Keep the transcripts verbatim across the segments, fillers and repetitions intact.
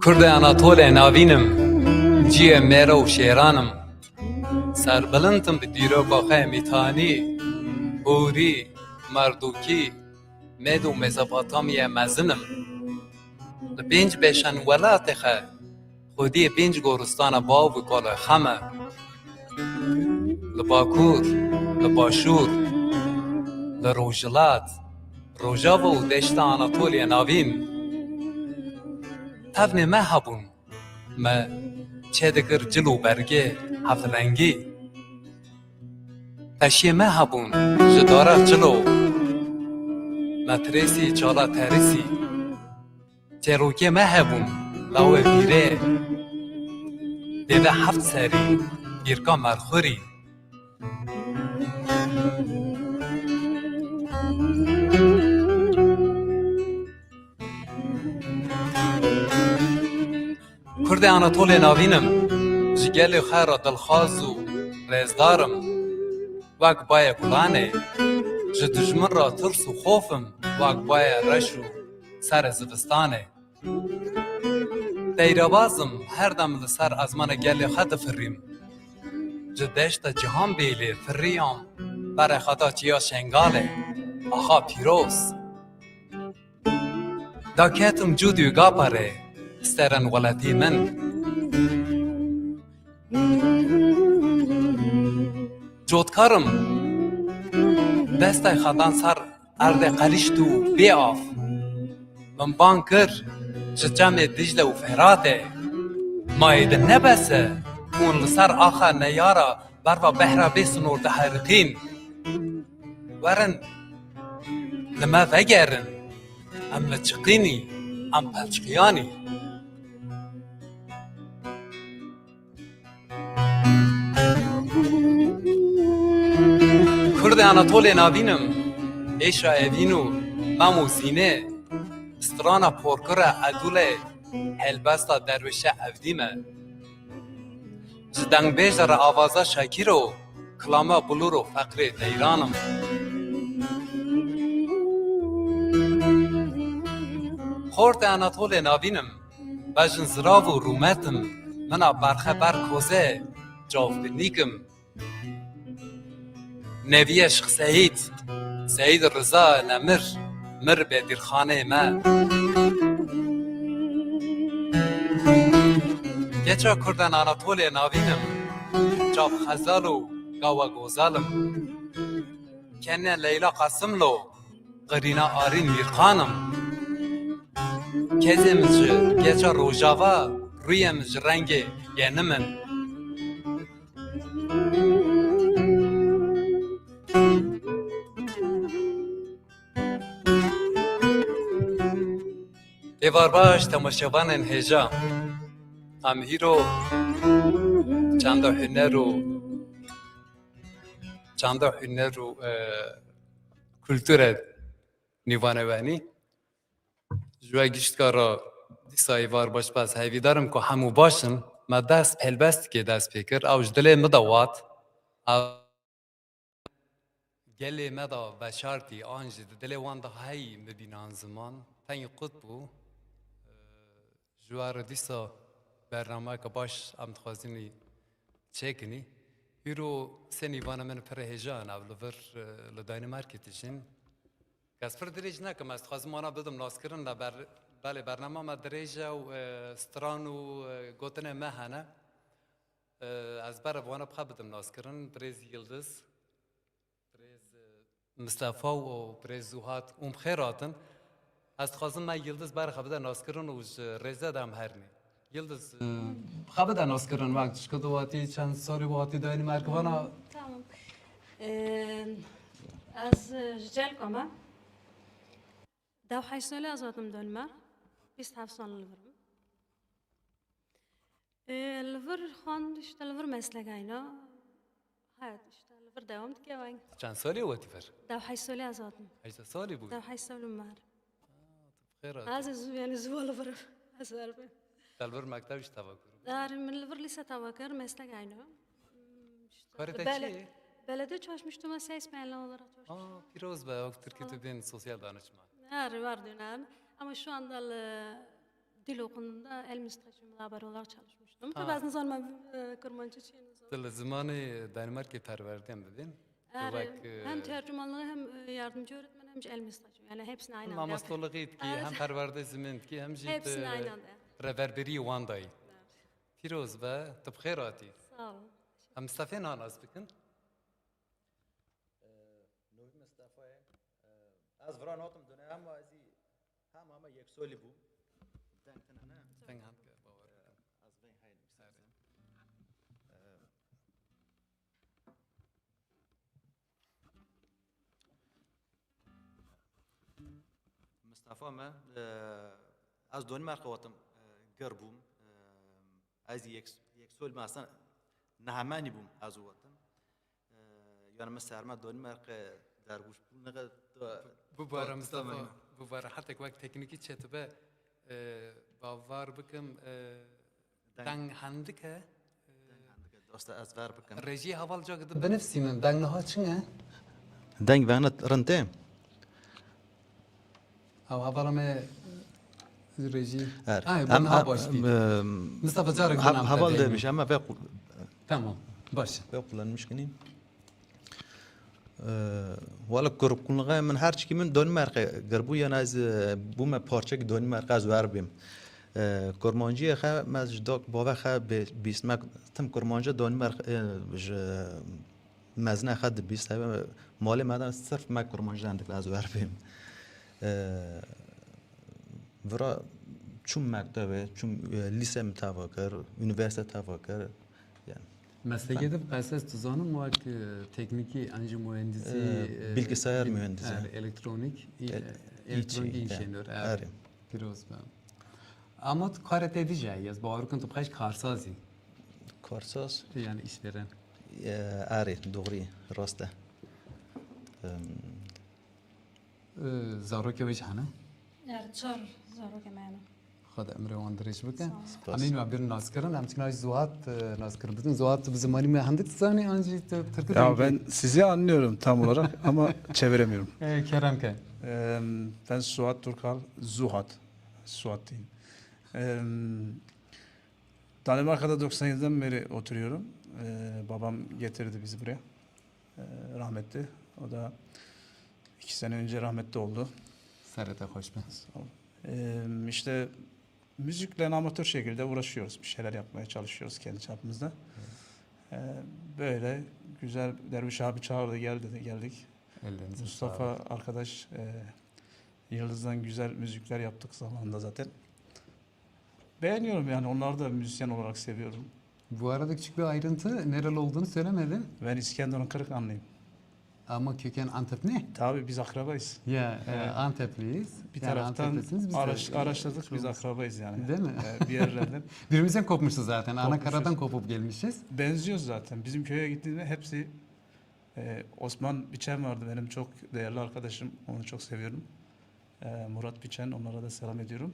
Kurdê Anatolê navîn im, ciyê mêre û şêran im. Serbilind im bi dîroka xwe mîtanî, hûrî, merdûkî, mêd û Mezopotamyaya mezin im. Li pênc beşên welatê xwe, xwediyê pênc goristana bav û kalê xem e. Li Bakur, li Başûr, li Rojhilat, Rojava û Deşta Anatoliya Navîn. Tevnê me hebûn, me çêdikir cil û bergê hevdrengî. Peşiyê me hebûn ji dara cilo, me tirêsî çala terîsî. Çêrokê me hebûn, lawê vîrê, dêve heft serî, pîrka merxurî. Kurdê Anatolê navîn im, ji gelê xwe re dilxwaz û rêzdar im. Wek bayê gulanê, ji dijmin re tirs û xof im, wek bayê reş û serê zivistanê. Teyrebaz im, her dem li ser ezmana gelê xwe difirîm. Ji deşta Cihanbêlê firiyam berê xwe da çiya Şengalê, axa pîroz. Da ketim cûdî û gaparê, sterên welatî min. Cotkar im, destay xwe dan ser erdê qelîşt û bê av. Min bang kir ji çemê Dîcle û Feratê. Ma êdî ne bes e, hûn li ser axa neyara berva behra bê sinor diheriqîn. Werin, li me vegerin, em li çiqînî, em pelçiqiyanî. Kurdê Anatolê navîn im, êşa evîn û mem û zînê, strana porkira edûlê, helbesta derwêşe evdî me. Ji dengbêja re avaza Şakîro, kilama Bulûr û feqrê teyran im. Xortê Anatolê navîn im, bejin zirav û rûmet im, mina berxe ber koze, cavbinîk im. Nevî Eşq Seîd, Seîd Riza Nemir, mir Bedirxanê me. Keça Kurdan Anatolê navîn im, çav Xezal û gawa Gozal im. Kene Leyla Qasimlo, qirîna Arîn Mîrxan im. Kezê min ji keça Rojava, rûyê min ji rengê genim in. Êvar baş temaşevanên hêja. Em hîro çanda huner û, çanda huner û, e, kulture nîvane wenî. Ji we giştka re dîsa êvar baş, bes hêvîdar im ku hemû baş in. Me dest helbestikê dest pê kir, ew ji dilê min de wat. Ew gelê me de veşartî, an jî di dilê wan de heyî min bînan ziman. Tengî qut bû. Ji we re dîsa bernameyeke baş em dixwazînî çêkinî. Hîro sê nîvana min pir hêja in, ev li vir, e, li Danimarkê dijîn. Ez pir dirêj nekim, ez dixwazim wana bidim naskirin, le ber-, belê bernama me dirêj e û, e, stran û, e, gotinê me hene. E, ez ber wana bi xwe bidim naskirin, birêz Yildiz. Birêz, e, Mistefa û birêz Zuhat hûn bi xêr hatin. Ez dixwazim me Yildiz ber xwe bide naskirin û ji rêze de em herinê. Yildiz, e, bi xwe bide naskirin, wek dişka tu hatî çend salî bû hatî Danimarka vana? Tamam. Ee, ez, e, ji Celka me. Deh û heşt salî ez hatim Danimark. Bîst heft sal li vir im. Ê, li vir xwend, işte li vir meslek ayna. Hayat işte li vir devam dike weng. Çend salî wetî vir? Deh û heşt salî ez hatim. Heşt salî bû. Deh û heşt salî me her. Xêr hatin. Ez ê zû, yani zû li vir. Ez her bin. Te li vir mekteb jî teva kir? Dar min li vir lise teva kir, meslek ayna. Karê te çi ye? Belediye çalışmıştım, ama ses mühendisi olarak çalışmıştım. Aa, pîroz be, wek tirkî tu bên sosyal danişman. Her var dönem. Ama şu anda e, dil okulunda el müstaşım haber olarak çalışmıştım. Ha. Tabii aslında sonra e, Kurmancı için zor. Tu li zimanê Danimarkê perwerdeyan didin? Her, Wek, e, hem tercümanlığı hem e, yardımcı öğretmen hem el müstaşım. Yani hepsini aynı anda yapıyorum. Mamostolixî dikî, hem perwerde zimên dikî, hem jî Hepsini tu aynı anda yapıyorum. Reverberiyê wan dayî. Evet. Pîroz be, tu bi xêr hatî. Sağ ol. Em Mistefê niha nas bikin. Ee, Novî Mistefa ye. Ee, ez vira notim dune ama ez ê hem ama yeksolî bûm. Deng tine ne? Deng hendike, bawer bikim. Ee, ez veng heyl Her. Mistefa me, e, ez Danimarka wetim, e, ger bûm. E, ez yek, yek sol me aslında nehemenî bûm ez wetim. E, yani me serme Danimarka dergûş bû ne kadar Bibare Mistefa, bibare hetek wek teknîkî çetibe, e, bawer bikim, e, Deng. Deng hendike. Deng hendike. Dosta ez ver bikim. Rejiyê heval cak di binivsînin. Deng niha çi ne? Deng vene rind e. Ew hevala me rejî. Er. Ay, bu niha baş dî. Mistefa carek heval de miş ama ve Tamam. Baş. Ve kullanmış kinî. Wala kurkunluğa min her çikî min Danimarka girbû, yana ez, e, bûme parçek Danimarka ez wer bêm. E, Kurmanciyê xe me ji dok bave xe bê-, bîst me tim Kurmanca Danimarka, e, ji mezne xe dibîst hebe malê me de sirf me Kurmanca endik ez wer bêm. E, vira çûm mektebe, çûm, e, lîse min teva kir, unîversîte teva kir. Yani. Meslekê te bi qesas dizanim wek, e, teknîkî, an jî mühendisî, Ee, e, bilgisayar bil-, mühendisi. Er, elektronik, i-, El-, e, elektronik İ Ç, inşenör, er, erê. Pîroz be. Ama tu karê te dije, ez bawer kim tu bixeş karsazî. Karsaz? Yani işveren. Ee, erê, doğru, rast e. Em, Ee, zarokê wê jî hene? Er çar zarokê me hene. Xweda emrê wan dirêj bike. Sağ ol. Spas. Em ê wan birin naskirin, em çikna jî Zuhat, e, naskirin bikin. Zuhat, tu bi zimanî me hindik dizanî, an jî tu tirkî dengê? Ya ben sizi anlıyorum tam olarak ama çeviremiyorum. Ee, kerem ke. Em, ben Suat Turkal, Zuhat. Suat değil. Em, Danimarka'da doksan yediden beri oturuyorum. Ee, babam getirdi bizi buraya. Ee, rahmetli. O da iki sene önce rahmetli oldu. Serete hoş be. Sağ ol. Ee, işte müzikle amatör şekilde uğraşıyoruz. Bir şeyler yapmaya çalışıyoruz kendi çapımızda. Ee, böyle güzel Derviş abi çağırdı, gel dedi, geldik. Ellerinize Mustafa sağlık. Arkadaş, e, Yıldız'dan güzel müzikler yaptık zamanında zaten. Beğeniyorum yani, onları da müzisyen olarak seviyorum. Bu arada küçük bir ayrıntı, nereli olduğunu söylemedin. Ben İskenderun Kırıkhanlıyım. Ama köken Antep ne? Tabii, biz akrabayız. Ya, e, Evet. Antepliyiz. Bir Yani taraftan Anteplisiniz, biz de araç-, araçladık, biz Kırımız. Akrabayız yani. Değil mi? E, bir yerlerden. Birbirimize kopmuşuz zaten. Ana Kopmuşuz. Karadan kopup gelmişiz. Benziyoruz zaten. Bizim köye gittiğinde hepsi Ee, Osman Biçen vardı, benim çok değerli arkadaşım. Onu çok seviyorum. Ee, Murat Biçen, onlara da selam ediyorum.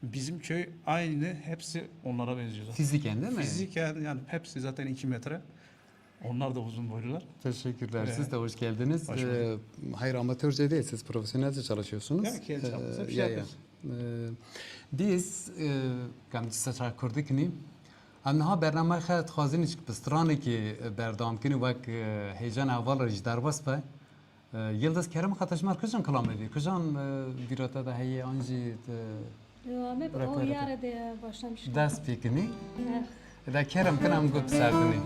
Bizim köy aynı, hepsi onlara benziyor zaten. Fiziken değil mi? Fiziken yani hepsi zaten iki metre. Onlar da uzun boylular. Teşekkürler. Ee, Siz de hoş geldiniz. Hoş bulduk. Ee, hayır, amatörce değil, siz profesyonelce çalışıyorsunuz. Ya, kendi çapımızda bir Ee, şey ya, ya. yapıyoruz. Ee, Biz, e, kam dîsa çar kurdikî. Em niha bernameya xwe dixwazin ji bi stranekî, e, berdewam kin û wek, e, hêjana heval re jî derbas be. E, Yildiz, kerem xwe te ji me re kujan kilamê dî? Kujan, e, bîra te de heye an jî te Yo, me bi o rekoreke yare de başlamıştım. Dest pê kinî? Eh. De kerem kin em got bi ser dinê.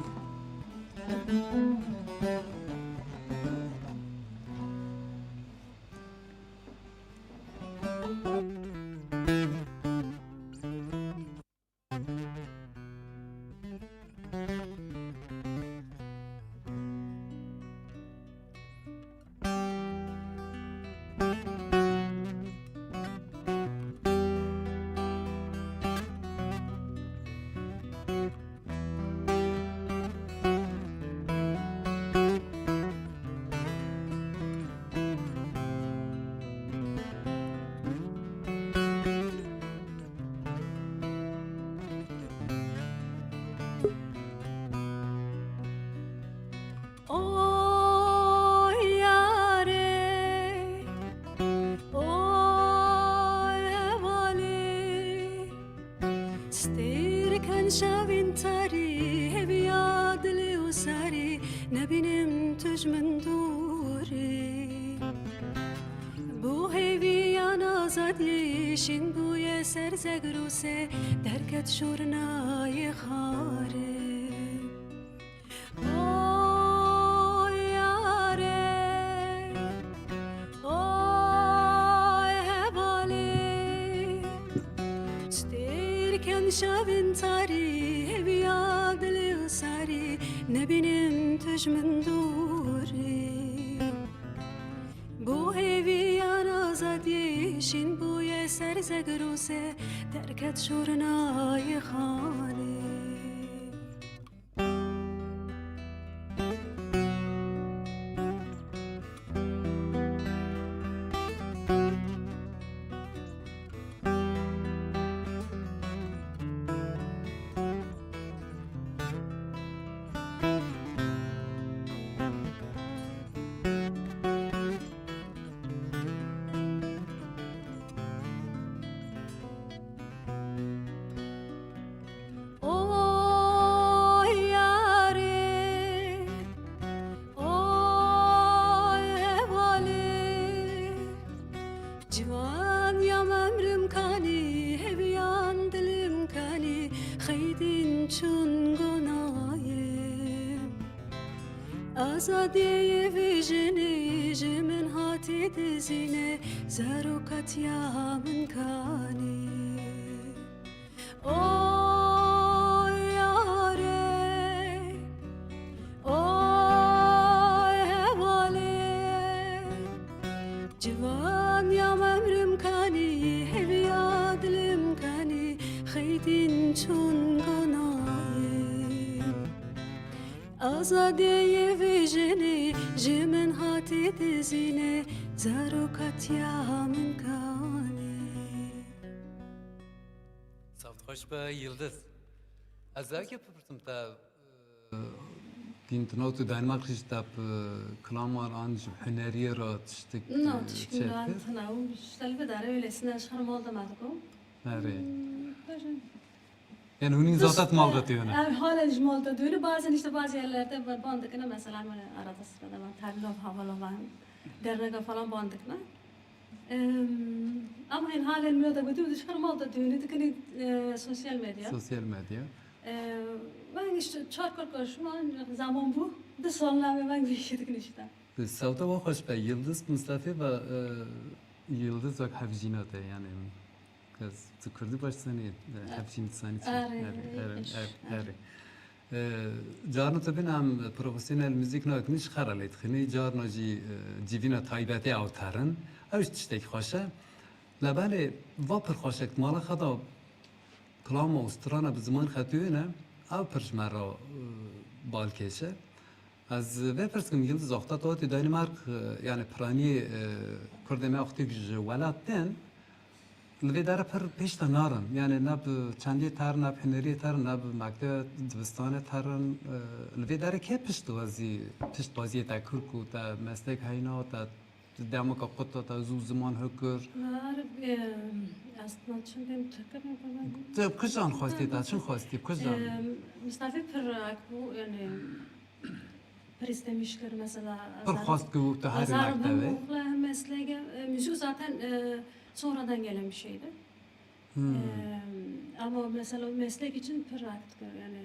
Min dûrî. Bo hêviyan azadiyê şîn bûye ser Zegrûsê, derket şûrnayê xarê. Oy yarê, oy hevalê. Stêrken şevên tarî, hêviya dilê û sarî, nebînim tu ji min dûrî. Bo hêviyan azadiyê şîn bûye ser Zegrûsê, derket şûrnayê xanê. Oy yarê, oy hevalê. Ciwan ya memrim kanî, hêviyan dilim kanî, xeydîn çûn gonayê. Azadiyê vê jinê ji min hatî dizîne, zarokatiya min kanî. Oy yarê, oy hevalê. Ciwan ya memrim kanî, hêviya dilim kanî, xeydîn çûn gonayê. Azadiyê vê jinê ji min hatî dizîne, zarokatiya min kanî. Saft xweş be Yildiz. Ez ê bipirsim te, e, dîn tu nav tu Danimark jî te bi kilamar an ji huneriyê re tiştek, Na, e, tişkî çêkir? Tuna û ştel bi dare öylesine ji xir mal de me dibû. Erê. Hmm, bejin. Yani hûn zaten mal de tiyone? Ev halen ji mal de diyone. Bazen işte bazı yerlerde ba-, ban dikine, mesela hemen arada sırada ben Terlov, Havalova, Dernega falan ban dikine. Em, ama en halen mi de gotî, dişkar mal da diyone, dikine, e, sosyal medya. Sosyal medya. E, ben işte çar kar karşıma zaman bu. Du sal name ben bir şey dikine işte. Sewta wa xweş be, Yildiz Mistefê ve, e, Yildiz wek hevjîna te, yani, ez tu kurdî baş sanî, e, hevjîn sanî çi? Erê, erê, erê, erê. E, carna tu bin em profesyonel müzik nakin, ji xera lê dixînî, carna jî, e, civîna taybetê ew terin. Ew jî tiştek xweş e. Lebelê va pir xweşek mala xeda kilama û strana bi ziman xetûyê ne, ew pir ji me re, e, balkêş e. Ez vê pirs kim, Yildiz, wexta tu hatî Danimark, e, yani piraniyê, e, kurdê me wextî ji welat tên, li vê dere pir pêş te narin. Yani ne bi çendiyê terin, ne bi huneriyê terin, ne bi mektebe dibistanê terin. E, li vê dere kê pişt wezî, piştbaziyê te kir ku te meslek heyna, te Demeka qut te zû ziman hikir. Var, e, aslında çim pêm tirkir ne kadar. Te kujan xwestî te, çin xwestî, kujan? E, Mistefê pir ak bû, yani, pir istemiş kir mesela. Pir xwest ku te herî mektebê. Azar hem meslege, e, müzik zaten, e, sonradan gelen bir şeydi. Hmm. Eee, ama mesela meslek için pir rak dikir, yani.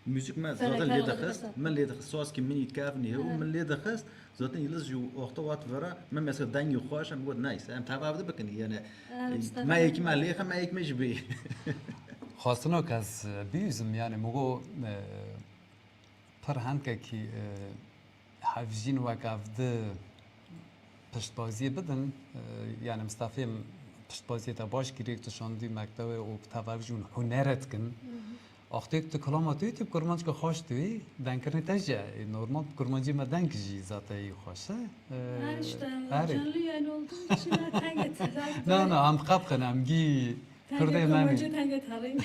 Müzik me zaten lê dixist, min lê dixist, sazkî min î kevnî û min lê dixist, zaten Yildiz jî wexta wat vera, min mesela dengê xweş e, min got, neyse, em tev ev bikin, yani, me yekî me lê xe, me yekî me jî bê. Xwestina ke ez bihîzim, yani, min got, e, Pir hendkekî, e, hevjîn wek ev di piştbaziyê bidin, e, yani Mistefê piştbaziyê te baş kirî, tu şandî mektewê û bi tev ev jî hûn hunere dikin. Axtê tu kilama tu yê, tu bi kurmanckî xweş tu yê, dengkirinê te jî, e, normal bi kurmancî me deng jî zaten yê xweş e. E, Ha, işte, erê. Canlı yayın olduğu için ha, tenge telav. Na, na, em xebxin, em gî Kurdê me ne. Tenge kurmancî, tenge tarî.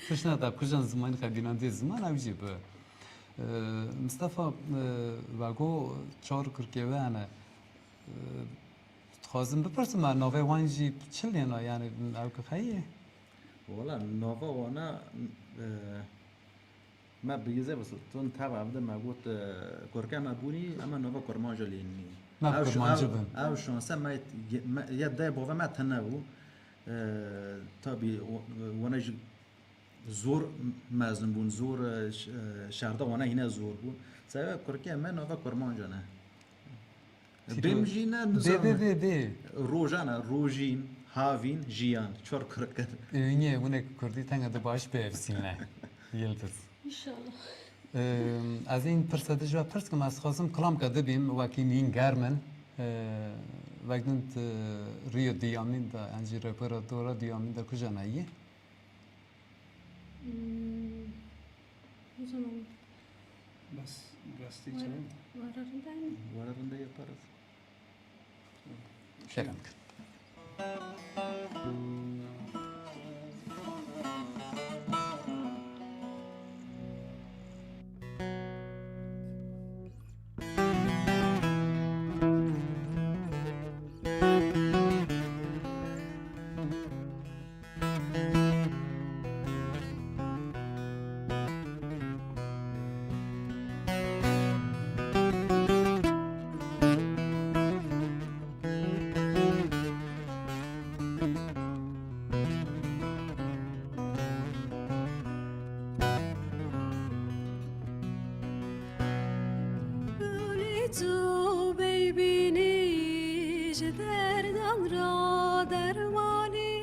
Tişt ne da, kujan zimanî xebînan dê ziman, ew jî bi. Ee, Mistefa, e, vego çar kurkê we hene. Ee, dixwazim bipirsim, me navê wan jî çi lêna, yani ew ki xeyê? Wala, nava wana, e, Me bi yizê bi tun teva evde me got, e, kurke me bûnî, eme nava kurmanca lênî. Me Ew ş-, kurmancî ew, bin. Ew şanse me, me, ya dê bava me tene bû. E, tabî, o-, wana jî zor mezin bûn, zor, e, ş-, e, şerda wana hîne zor bû. Sebe kurke me nava kurmanca ne. Tîro- Bêm jî ne, Bê, bê, nizam. bê, bê. Rojana, rojîn, havîn, jiyan. Çar kurek. Ê, niye, hûn ê kurdî tenga de baş bêvsîne. Yildiz. Înşallah. Ê, ez în pirse de ji we pirs kim, ez xwazim kilamke dibîm, wekî nîn germ in. Ê, wek din tu riyo diyamîn de, en jî repera dora diyamîn de kuja neyî? Hmm, o zaman Bas, rastî were, çawa? Were rindayım. Were rinde yaparız. Şerank. Gulê tu beybînî ji derdan ra dermanî.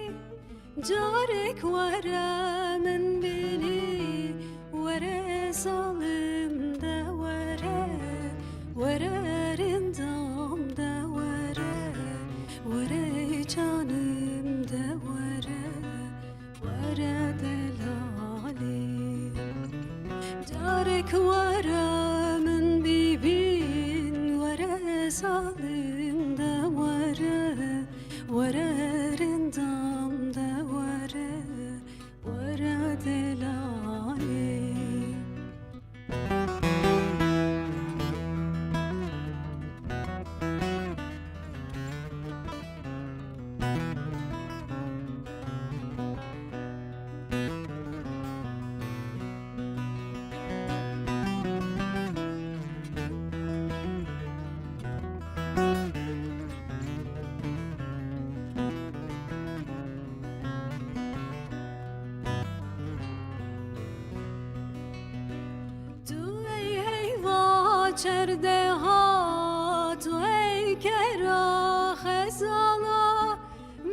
Carek were min bînî, were zalim de were, were rindam de were, were canim de were, were delalî. Carek were min bibîn, were zalim de were, were rindam de were, were delalî. Tu ey heyva çerdeha, tu ey kera xezala,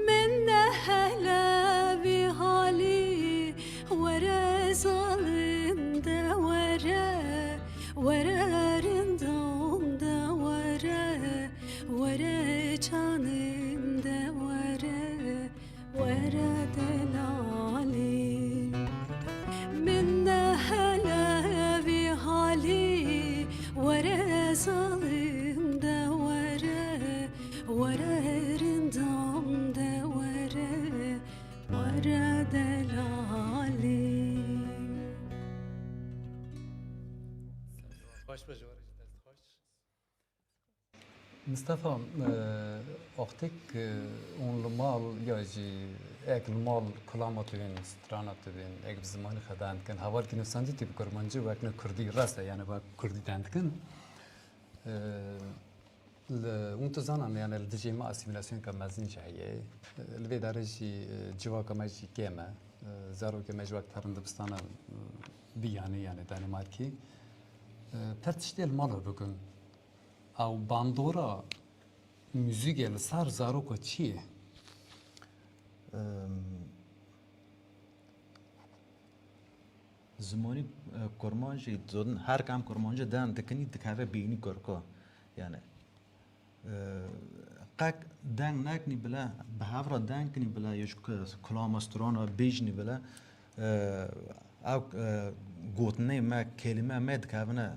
min de hele vî halî, were zalim de were, were rindam de were, were canim de were. Were delalî, min de hele vî halî, were zalim de were, were rindam de were, were delalî. Baş be ji we re jî dest xweş. Mistefa, e, wextêk, e, hûn li mal ya jî ek li mal kulama tibên, strana tibên, ek bi zimanî xwe dan dikin, hevalkî nivîsandî tê bi kurmancî wek ne kurdî rast e, yani wek kurdî dan dikin. E, li, hûn tu zanan, yani li dijî me asîmîlasyoneke mezin jî heye. E, li vê derê jî, e, civaka me jî kêm e. E, zarokê me jî wek terin dibistana, e, biyanî, yani Danîmarkî. E, pir tiştê li mal bikin. Ew bandora muzîkê li ser zaroko çi ye? Em, zimanî, e, kurmancî, zodin her kam kurmancî dan dikinî, dikeve bînî kurko. Yani, e, qek deng nekinî bile, bi hev re deng kinî bile, ya ji ku-, kulama strana bêjinî bile, e, ew, e, gotinê me, kelîme me dikevine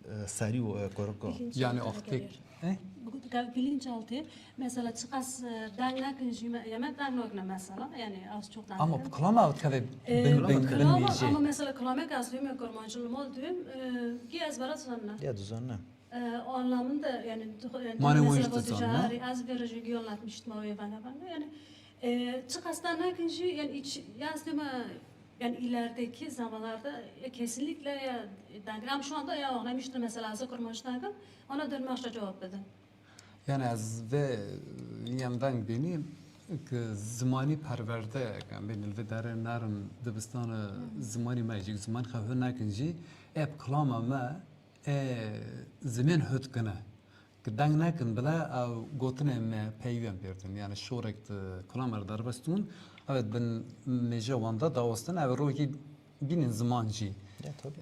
e, serî û, e, kurika. Bilinçaltı Yani, da aktik, gelir. E? Bu kadar bilinçaltı, mesela, çiqas, e, deng nekin jî me-, ya me deng nakine mesela, yani, az çok deng Ama nekin. Kulama ew dikeve E, bin, bin, bin kulama, mîjê. Ama mesela, kulamek ez duyum, kurmancı mal duyum, e, ki ez bera zanne. Ya, duzanne. E, o anlamında, yani, du-, yani, Mane mesela, o işte bu zanne. Cari, ez bir jügi anlatmıştım, o evana bana, yani, e, çiqas deng nekin jî, yani, iç, ya ez duyum, e, Yani ilerideki zamanlarda, e, kesinlikle ya, yani şu anda ya ona müşteri mesela hazır kurmaç takım, ona dönme işte cevap verin. Yani ez vê yem deng bînî ki zimanî perwerde, em bên li vê derê nerin dibistana zimanî me jî, zimanî xwe hûn nekin jî, ê bi kilama me ê zimên hût kine. Ki deng nekin bile ew gotinê me peyvên pêrtin. Yani şorek di kilama re derbas tûn, evet bin mêje wan de dawestin, ew rokî bînin ziman jî. Ya, tabii.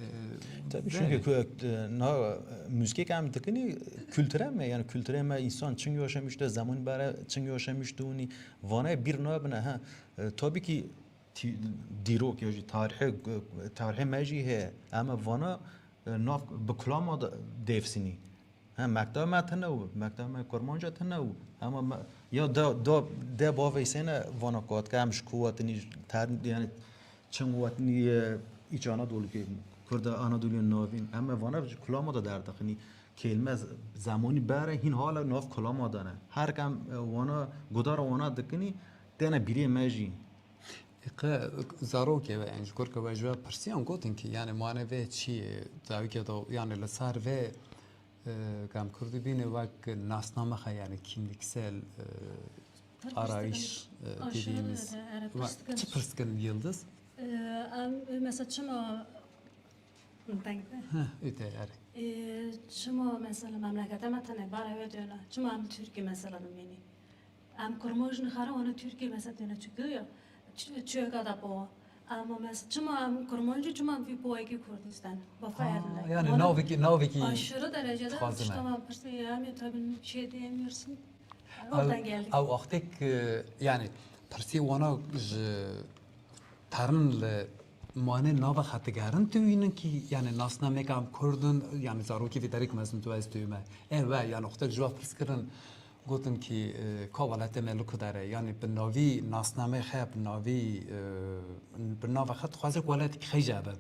Tabii, çünkü ku-, e, na, e, müzikê ke em dikinî, kulturê me, yani kulturê me, insan çing yaşamıştı, zaman bere çing yaşamıştı, ûnî vana bir nabine, ha. E, tabii ki ti-, dîrok ya jî tarihê, e, tarihê me jî heye. Ama vana, e, nav bi kulama da devsinî. Ha, mekteb me tine û, mekteb me kurmanca tine û. Ama me, ya da, da, de bavê sene vana kat ke em ji ku wetinî ter, yani çing wetinî, e, îç Anadolû ke Kurda Anadolûyên navîn. Em e vana ji kulama da derdixinî. Kelime z-, zemanî bere hîn hala nav kulama da ne. Her kem, e, wana, gudara wana dikinî, têne bîrê me jî. Qe zarokê we, yani ji kurke we ji we pirsiyan gotin ki, yani mane vê çi ye, dawîke do, yani li ser vê, e, kam Kurdî bîne wek nasname xwe, yani kimliksel, e, arayış, e, dediğimiz. Çi pirs dikin Yıldız? E, em, e, mesela çima, deng be? Heh, öte yani. E, çima mesela memlekete me tene bare ve döne? Çima em Türkiye mesela dimînî? Em kurmanc nixere wana Tirkiyê mesela têne çi ya. Çi-, çiyeka da po. Ama mesela çima em kurmancî, çima em vî poyekî Kurdistan? Ba Ha, fayda yani navekî, navekî aşırı derecede dixwazin e. Tamam, pirsê ya, em tabii şey diyemiyorsun. Oradan geldik. Ew axtek, e, yani pirsê wana ji terin li mane nava xetigerin tu wînin ki, yani nasnameka em Kurdin, yani zarokî vê derek mezin tu ez tu me. E, we, yani axtek ji wa pirs kirin, Gotin ki, e, ka welatê me li ku der e? Yanî bi navî nasnameyê xwe, bi navî, e, bi nava xwe dixwaze ku welatek xwe jî hebe.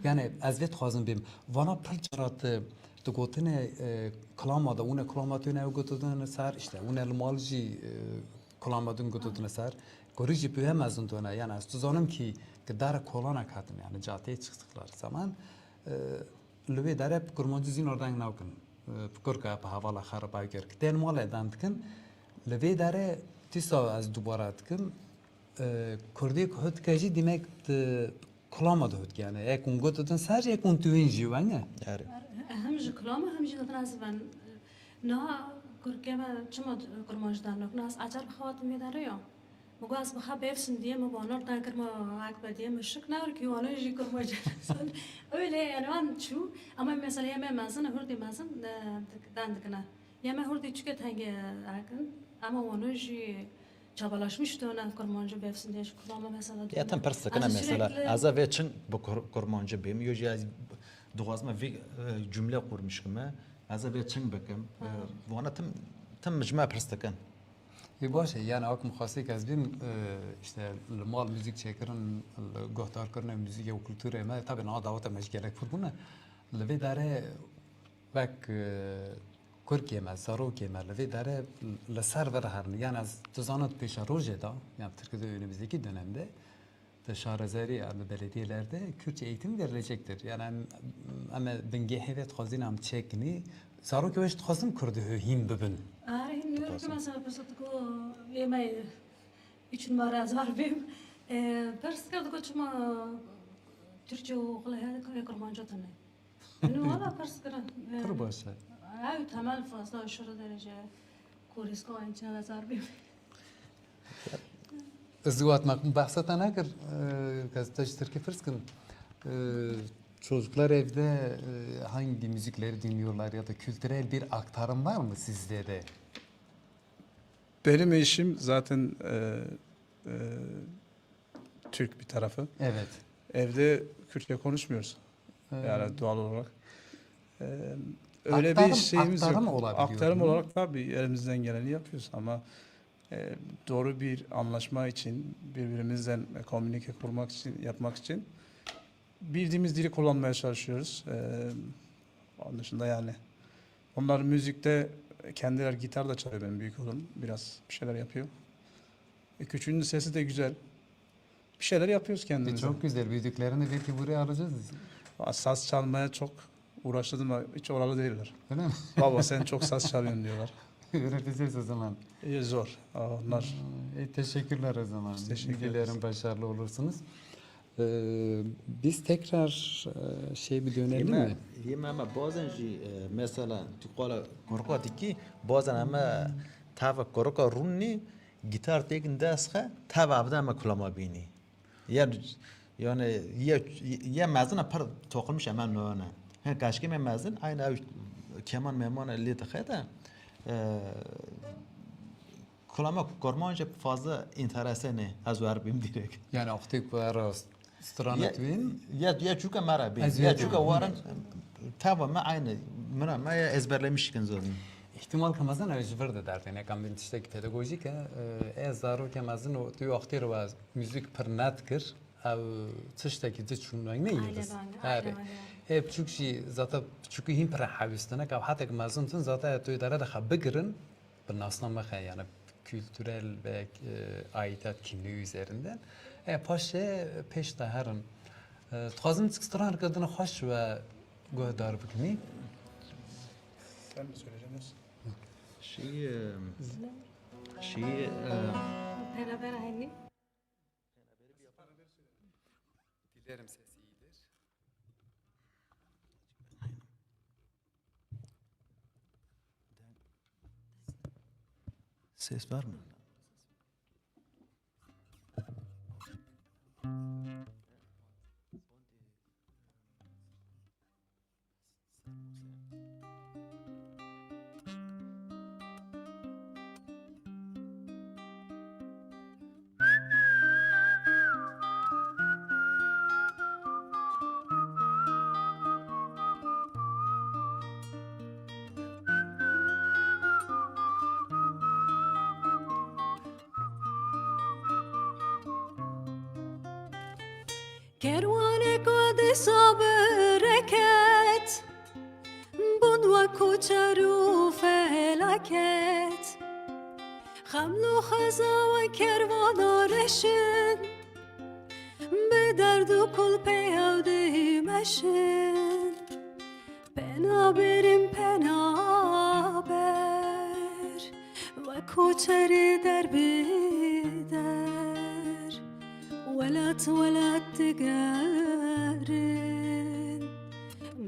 Yanî ez vê dixwazim bêm. Vana pir cara tu, tu gotinê, e, kilama de, wine kilama tu ne ew gotidine ser, işte, wine li mal jî, e, kilama din gotidine ser. Gorî jî bi wê mezin done. Yanî ez tu zanim ki, ki dere kolanek hatin, yanî cadeyê çıktıkları zaman, e, Li vê derê bi kurmancî zî nordeng nakin. Bi kurka, bi hevala xwe re bawer kir. Ki tên malê dan dikin. Li vê derê tîsa ez dubara dikim. E, Kurdî ku hut ke jî dîmek di kulama de hut yani. Ek hûn got din ser, ek hûn tuwên jî wenge. Erê. Hem ji kulama hem jî didin ez ben. Niha kurkê me çima kurmancî dan nakin? Ez acar bi xewatim vê derê ya. Min got, ez bi xwe bêfsim diye, min banar dan kir, min ek be diye, min şik newr ki wana jî kurmancî. Öyle yani wan çû. Ama mesela ya me mezin, hurdî mezin, e, dik-, dan dikine. Ya me hurdî çike tengê ekin. Ama wana jî çabalaşmış döne kurmancî bêfsim diye, şu kulama mesela. Ya tem pirs dikine mesela. Ez vê çin bi kur-, kurmancî bêm. Yo jî ez dixwazim vê, e, cümle kurmiş kime. Ez vê çin bikim. E, wana tim, tim ji me pirs dikin. Ê baş e, yani ak mixwastek ez bîm, e, işte li mal muzîk çêkirin, li guhdarkirina muzîkê û kulturê me, tabi niha daweta me ji gelek pir bûne. Li vê derê wek, e, kurkê me, zarokê me, li vê derê li ser vir herin. Yani ez tu zanin pêşerojê de, yani tirkî de önümüzdeki dönemde, Di şarezerî ya, di belediyelerde Kürtçe eğitim verilecektir. Yani em, em ê bingehê vê dixwazin em çêkinî. Zarokê we jî dixwazin Kurdî hîn bibin. Arê, hîn diyor ki mesela pirs diko, ê me üç numara zar bim. E, pirs kir diko çima Türkçe û xulehê kurmanca tune. Min wala pirs kirin. Pir baş e. Ew temel fazla aşırı derece koriska in çavezar bim. Ez û atmak behsa te nekir, e, ez te ji Tirkî pirs kim. E, çocuklar evde, e, hangi müzikleri dinliyorlar ya da kültürel bir aktarım var mı sizde de? Benim eşim zaten, e, e, Türk bir tarafı. Evet. Evde Kürtçe konuşmuyoruz. Ee, Yani doğal olarak. Ee, öyle bir Aktarım, şeyimiz aktarım yok. olabiliyor Aktarım mu? Olarak tabii elimizden geleni yapıyoruz ama, e, doğru bir anlaşma için, birbirimizden komünike kurmak için, yapmak için bildiğimiz dili kullanmaya çalışıyoruz. Ee, onun dışında yani onlar müzikte kendileri gitar da çalıyor benim büyük oğlum. Biraz bir şeyler yapıyor. E, küçüğünün sesi de güzel. Bir şeyler yapıyoruz kendimize. E, çok güzel. Büyüdüklerinde belki buraya alacağız. Saz çalmaya çok uğraştırdım ama hiç oralı değiller. Öyle mi? "Baba, sen çok saz çalıyorsun," diyorlar. Öğreteceğiz o zaman. E, zor. Aa, onlar. E, teşekkürler o zaman. Biz teşekkür ederiz. Dilerim başarılı olursunuz. Ee, biz tekrar, e, şey bir dönelim mi? Yê me, yê me, me bazen jî, e, mesela tu qala kurka dikî, bazen eme tava kurka rûnî, gitar têkin dest xe, tava avde me kulama bînî. Ya, yani, ya, ya mezin e, pir toqilmiş eme nane. He, kaşkê me mezin, aynı ev keman meman lê dixe de, e, Kulama kurmanc fazla interese ne, ez wer bim direkt. Yani, axtê ku era strana Ya, tu bîn? Ya, ya çuka me re bîn. Ez Ya ya çuka çuka. Waran, tava me aynı, mina me ya ezberlemiş kin zaten. Îhtimal ke mezin ew ji vir de dertê, nekam bîn tiştekî pedagojîk e, e, ez zarokê mezin û tu axtê re we muzîk pir net kir, ew tiştekî di çûn weng ne yî Aile biz. Bang, Herê. Aile Bang. Ê piçûk jî zata piçûkî hîn pir hewîstine, ke ew hetek mezin tin zata tu dere de xwe bigirin, bi nasnamexe, yani kültürel ve, e, aidat kimliği üzerinden. E, paşê pêş de herin. E, dixwazim çik stran kirdina xweş ve guhdar bikimî. Sen mi söyleyeceksin? Şey, e, şey, e, Beraber aynı. Dilerim sesi iyidir. Ses var mı? Kerwaneke dîsa bereket, bûn wek koçer û felaket. Xeml û xeza we kervana reşin, bi derd û kul pê ew dimeşin. Pena berim pena ber, wek koçerê der bi der. Welat welat digerin,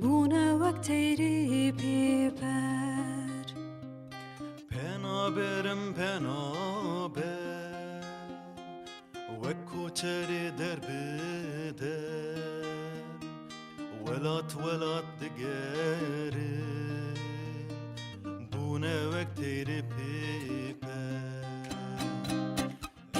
bûne wek teyrê pêper. Pena berim pena ber, wek koçerê der bi der, welat welat digerin, bûne wek teyrê pêper.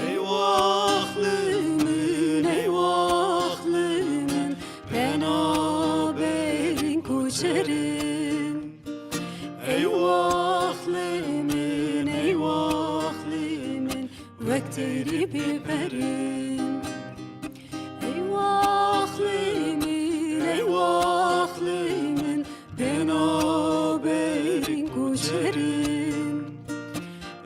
Ey waxlê min, ey waxlê min, penaberên koçerin. Ey waxlê min, ey waxlê min, wek teyrê pêperin. Ey waxlê min, ey waxlê min, penaberên koçerin.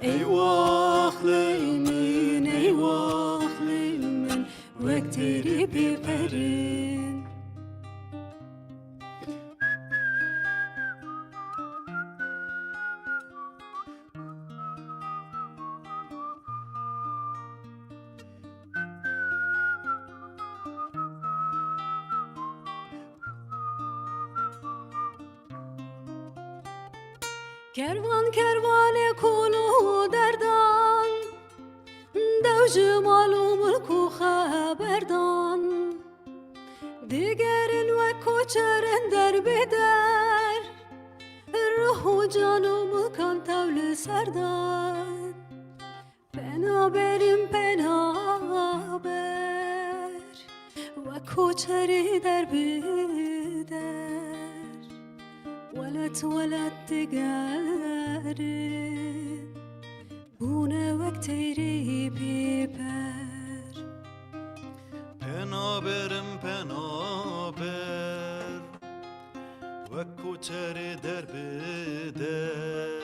Ey waxlê min, ey waxlê min, wek teyrê pêperin. Kervan kervanê kol û derdan, dew ji mal û milk û xeberdan. Digerin wek koçerin der bi der, ruh û can û milkan tew li ser dan. Penaberin penaber, wek koçerê der bi der, welat welat digerin, bûne wek teyrê pêper. Penaberin penaber, wek koçerê der bi der,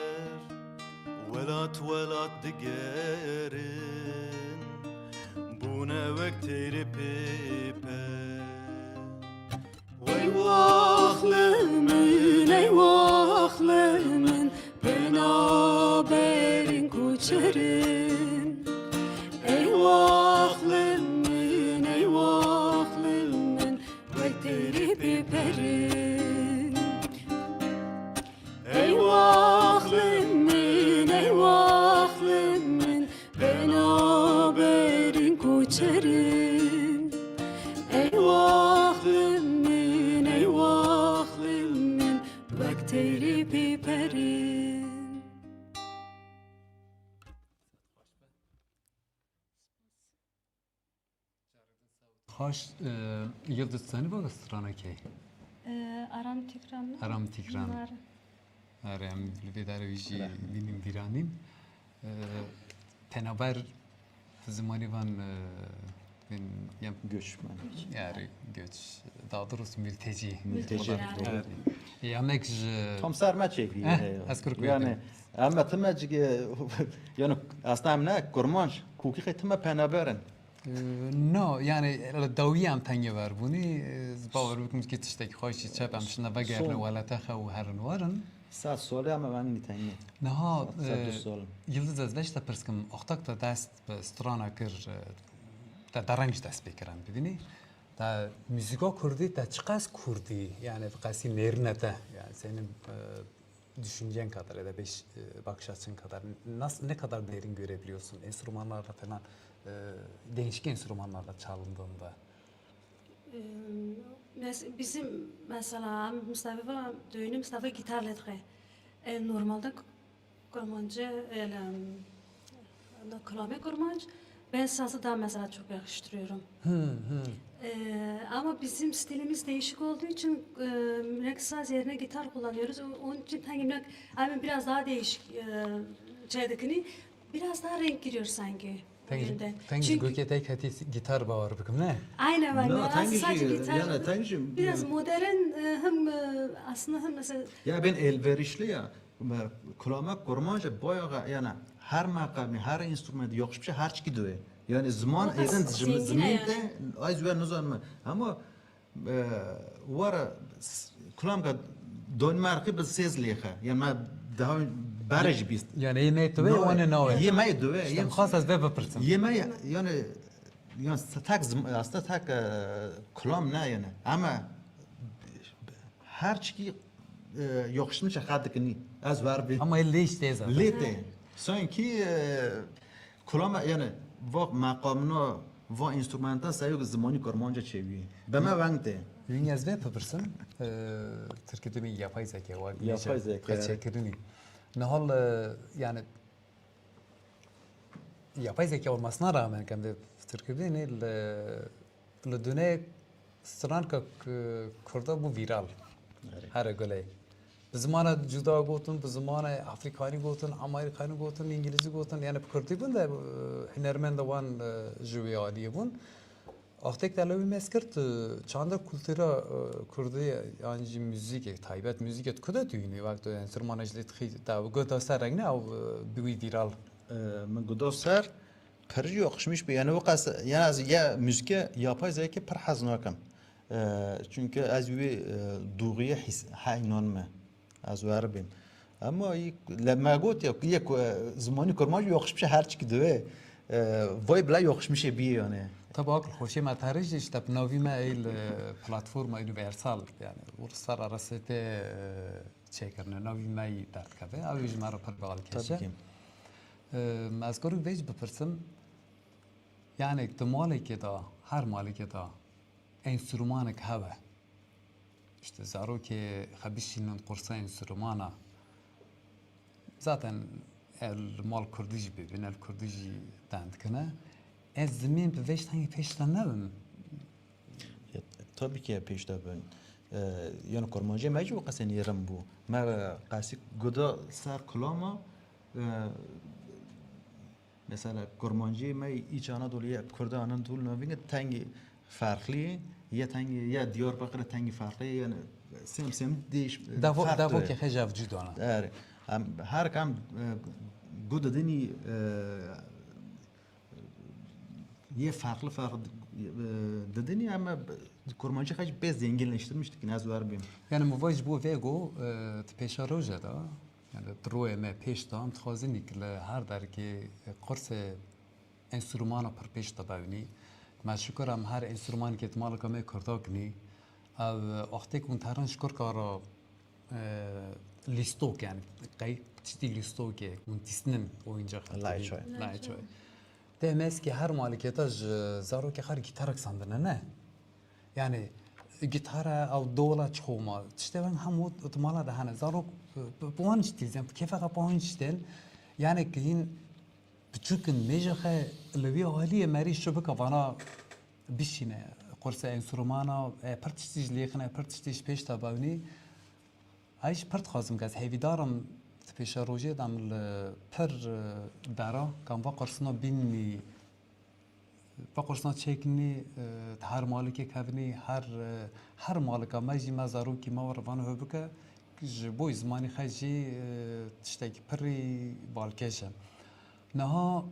welat welat digerin, bû Ne wek têrê pêpe. Wey waxlê min, ey waxlê min, penaberên koçerin. Ey waxlê min, ey waxlê min, wek têrê pêperin. Ey waxlê min, ey waxlê min, penaberên koçerin. Ey waxlê min, ey waxlê min, wek têrê pêperin. Xweş, e, Yildiz, senî va stranekê? E, Aram Tikran mı? Aram Tikran. Var. Erê, em li vê derê wî jî bînîn bîranîn. E, penaber zimanê van, e, bên, yem, Göçmen. Erê, göç. Daha doğrusu mülteci. Mülteci, doğru. Erê. E, yemek ji Tam ser me çêkiriye. Heh, ez Kurkuyê Yani, em me time cige, yani, aslında em ne, kurmanc, kukî xê time penaberin. Ee, no, yani, li dawî em tengê ver bûnî, e, ez bawer bikim ki tiştekî xweş jî çep em şine vegerine Son. Welete xwe û herin werin. Sed solê em evanî tengê. Niha, Sed, sed e, du sol. Yildiz, ez veş te pirs kim, wextek te dest bi strana kir, e, te dereng ji dest pê kirin, bibînî. Te muzîka kurdî, te çiqas kurdî, yani, bi qasî nêrine te, yani, senin, e, düşüncen kadar ya da beş, e, bakış açın kadar nasıl, ne kadar derin görebiliyorsun enstrümanlarla falan, e, değişik enstrümanlarla çalındığında? Em, mes-, bizim mesela Mustafa, düğünü Mustafa gitarla etki. E, normalde k-, kurmancı, öyle, em, da kulame kurmanc. Ben sazı daha mesela çok yakıştırıyorum. Hı hı. Ee, ama bizim stilimiz değişik olduğu için, e, mürek saz yerine gitar kullanıyoruz. O-, onun için hani mürek, hani biraz daha değişik, e, şeydekini biraz daha renk giriyor sanki Teng, oyunda. Teng Çünkü gokê te ketî gitar bawer bikim, ne? Aynen, ben Na, biraz teng sadece jî, gitar, yani teng jî, biraz e, modern, e, hem, e, aslında hem mesela Ya ben elverişli ya. Me, kulame kurmanc e bayağı, yani her meqamî, her enstrümanî yakışmış her çikî diwê. Yani ziman Fakat êdin zengin zimên yani. Te, ay züwe nizanme. Ama, e, wara s-, kulamka Danimarkî bi sêz lêxe. Yani me daha bere jî bîst. Yani yê me diwê, wan ê nawê. Yê me diwê. Yê xas ez vê bipirsim. Yê me yani, yani tek zim-, aslında tek, e, kulam ne yani. Ama her çikî, e, yakışmış xwe dikinî. Ez ver bî. Ama lê işte zaten. Lê tê. Sanki, e, kulama, yani, va meqamno, va instrumenta seyok zimanî kurmanca çêbî. Be me weng tê. Wînî ez vê bipirsim, e, tirkî dimî yapay zeka, wa Yapay zeka. Çekirinî. Nihal, e, yani, Yapay zeka olmasına rağmen, em vê fikir kirinî, li, li dune stranka k-, Kurda bû vîral. Erê. Here gulê. Bi zimana cuda gotin, bi zimana Afrikanî gotin, Amerîkanî gotin, Îngilîzî gotin. Yani bi Kurdî bûn de, e, hunermenda wan, e, ji wê aliyê bûn. Wextek te lewî mez kir, tu çanda kultura, e, kurdî yan jî muzîkê, taybet muzîkê tu ku de tu hînî, wek tu enstrûmana ji lê dixî, te ew guh da ser reng ne, ew, e, bi wî vîral? E, min guh da ser, pir jî yoqişmiş bû. Yani, wek ez, yani, ez ya muzîkê yapay zekê pir hez nakim. E, çünkü ez wî, e, dûxiyê hîs-, heynan me. Ez wer bêm. Ama yek, le me got ya, yek, e, zimanî kurmanc yoxişmiş e, her çikî divê, e, vay bila yoxişmişê bî yani. Tabi akil xweşê me terê jî işte bi navî me ey li platforma universal, yani uluslararası tê, e, çêkirine, navî me yî derdikeve. Ew ji me re pir bal keş e. Tabii ki. E, ez karim vê jî bipirsim, yani di malekê de, her malekê de enstrûmanek hebe. İşte zarokê xwe bişînin qursa enstrûmana. Zaten el mal kurdî jî bibin, el kurdî jî dendikine. Ez zimên bi vê tengî pêş de nebim. Ya, tabii ki pêş de bin. Ee, yani kurmancê me jî wekasê nêrin bû. Me qasî guda ser kulama, e, Mesela, kurmancî me îç Anadolî ye, Kurda Anadolî navîn e, tengî ferqlî ye, tengî ye Diyarbakir tengî ferqlî ye, yani sêm sêm değiş, Davo, ferq davo diye. Ke xejav cudana. Erê. Em, her kam, e, gudidinî, e, yê farklı farklı, e, dedin ya, ama kurmancı xwe jî pê zenginleştirmiş dikin, ez wer bêm. Yani, mi va ji bo vê go, e, di pêşa roje de, yani, di royê me pêş de, em dixwazin ki li her derkê, e, kursê enstrûmana pir pêş de bevnî. Me şikir em her enstrûmanekê di malika me Kurda kinî. Ev, e, wextê ku hûn terin ji Kurka re, e, lîstok, yani, qey tiştî lîstokê, hûn dîsnin oyuncak Layçoy. Layçoy. Tê meskî her malekê te ji zarokê xwe re gîtarek sandine, ne? Yani, gîtara ew dola çi xoma, tiştê weng hemû di mala de hene. Zarok bi, bi, bi wan jî dîzên, bi kêfa xwe bi wan jî tên. Yani, ki hîn biçûk in, mêja xwe li vî aliyê merî şibika vana bişîne. Kursa enstrûmana, e, pir tiştî ji lê xine, pir tiştî ji pêş de bewnî. Ay jî pir dixwazim, ez hêvîdar im di pêşerojê de em li pir, e, dera, ka em va qursina bînî, va qursina çêkinî, e, di her malikê kevnî, her, e, her malika me jî me zarokî me were vana hû bike, ji bo zimanî xwe jî, e, tiştekî pirî balkêş e. Niha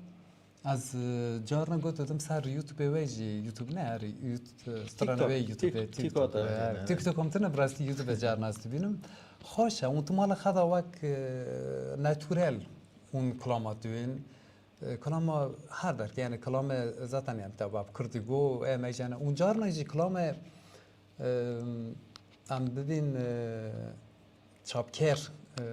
ez, e, carna got didim ser YouTube wê jî, YouTube ne, her YouTube, e, strana wê YouTube, TikTok, TikTok, TikTok, e, TikTok em tine, bi rastî YouTube carna ez dibînim. Xweş e, û tu mala xwe da wek, e, naturel hûn kilama dibên. E, kilama her derkê, yani kilame zaten, yani te bab Kurdî go, e, mecene. Û carna jî kilame, e, em bibîn, e, çapker, e,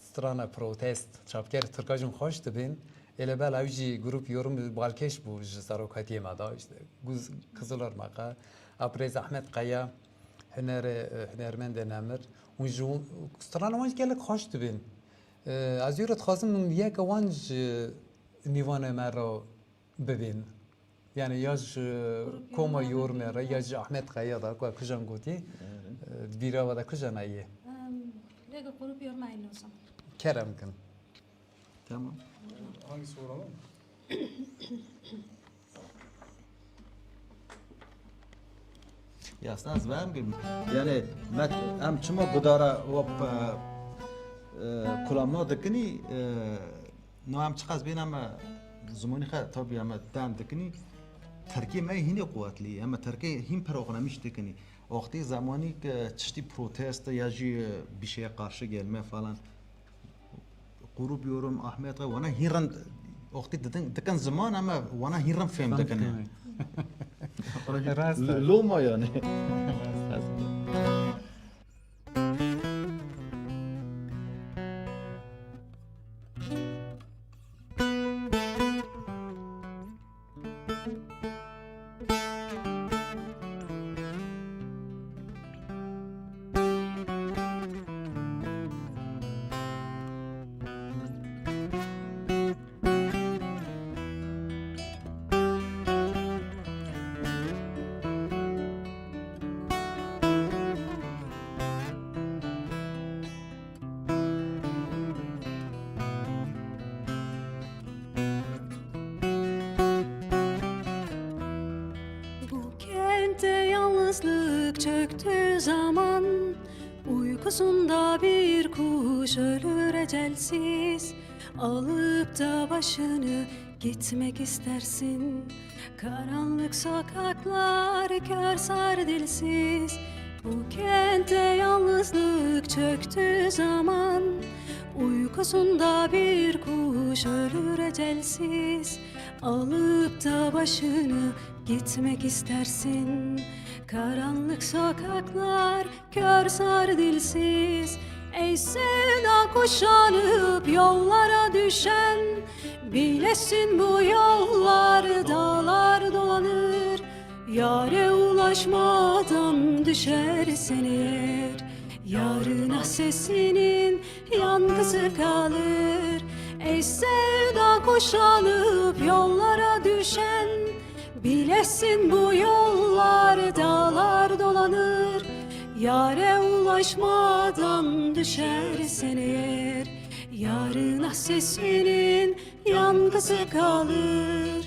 strana protest, çapker Tirka jî xweş dibên. Ê lê bela ew jî grup yorum balkêş bû ji serokatiyê me da, işte, Guz-, Kızılırmak'a, Abrêz Ahmet Kaya, hunerê, e, hunermendê nemir. Hûn ji hûn, strana wan jî gelek xweş dibên. E, ez jî re dixwazim yeke wan ji nîvanê me re bibên. Yani ya ji Grup koma Yorma yormê re, ya ji Ahmet Kaya da, ku kujan gotî, Evet. e, di bîra we de kujan ye? Em, lê grup Yorma Aynozan. Kerem kin. Tamam. Hangisi soralım? Ya, ez vem kim? Yani, met, em çima gudara wap, e, e, kulama dikinî, e, no em çiqas bîn em, e, zimanî xwe tabi em den dikinî. Tirkî me hînê quwetlî, em tirkî hîn pir oxnamiş dikinî. Oxtî zemanî ki tiştî protest ya jî, e, bir şeye karşı gelme falan. Grup Yorum, Ahmet, wana hîn rind, oxtî didin, dikin ziman ama wana hîn rind fêm dikin. Rast e. L-, loma yani. Rast e. Bu kentte yalnızlık çöktüğü zaman, uykusunda bir kuş ölür ecelsiz, alıp da başını gitmek istersin. Karanlık sokaklar, kör sar dilsiz. Bu kentte yalnızlık çöktüğü zaman, uykusunda bir kuş ölür ecelsiz, alıp da başını gitmek istersin. Karanlık sokaklar, kör sar dilsiz. Ey sevda kuşanıp yollara düşen, bilesin bu yollar dağlar dolanır. Yare ulaşmadan düşersen eğer, yarına sesinin yankısı kalır. Ey sevda kuşanıp yollara düşen, bilesin bu yollar dağlar dolanır. Yare ulaşmadan düşersen eğer, yarına sesinin yankısı kalır.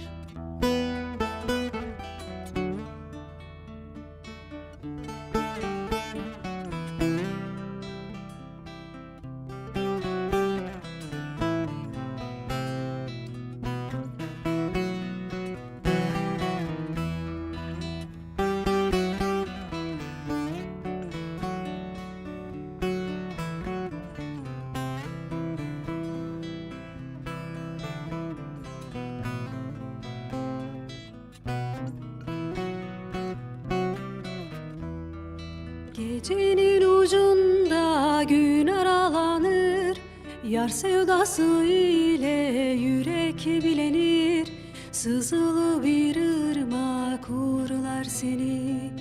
Yar sevdası ile yürek bilenir, sızılı bir ırmak uğurlar seni.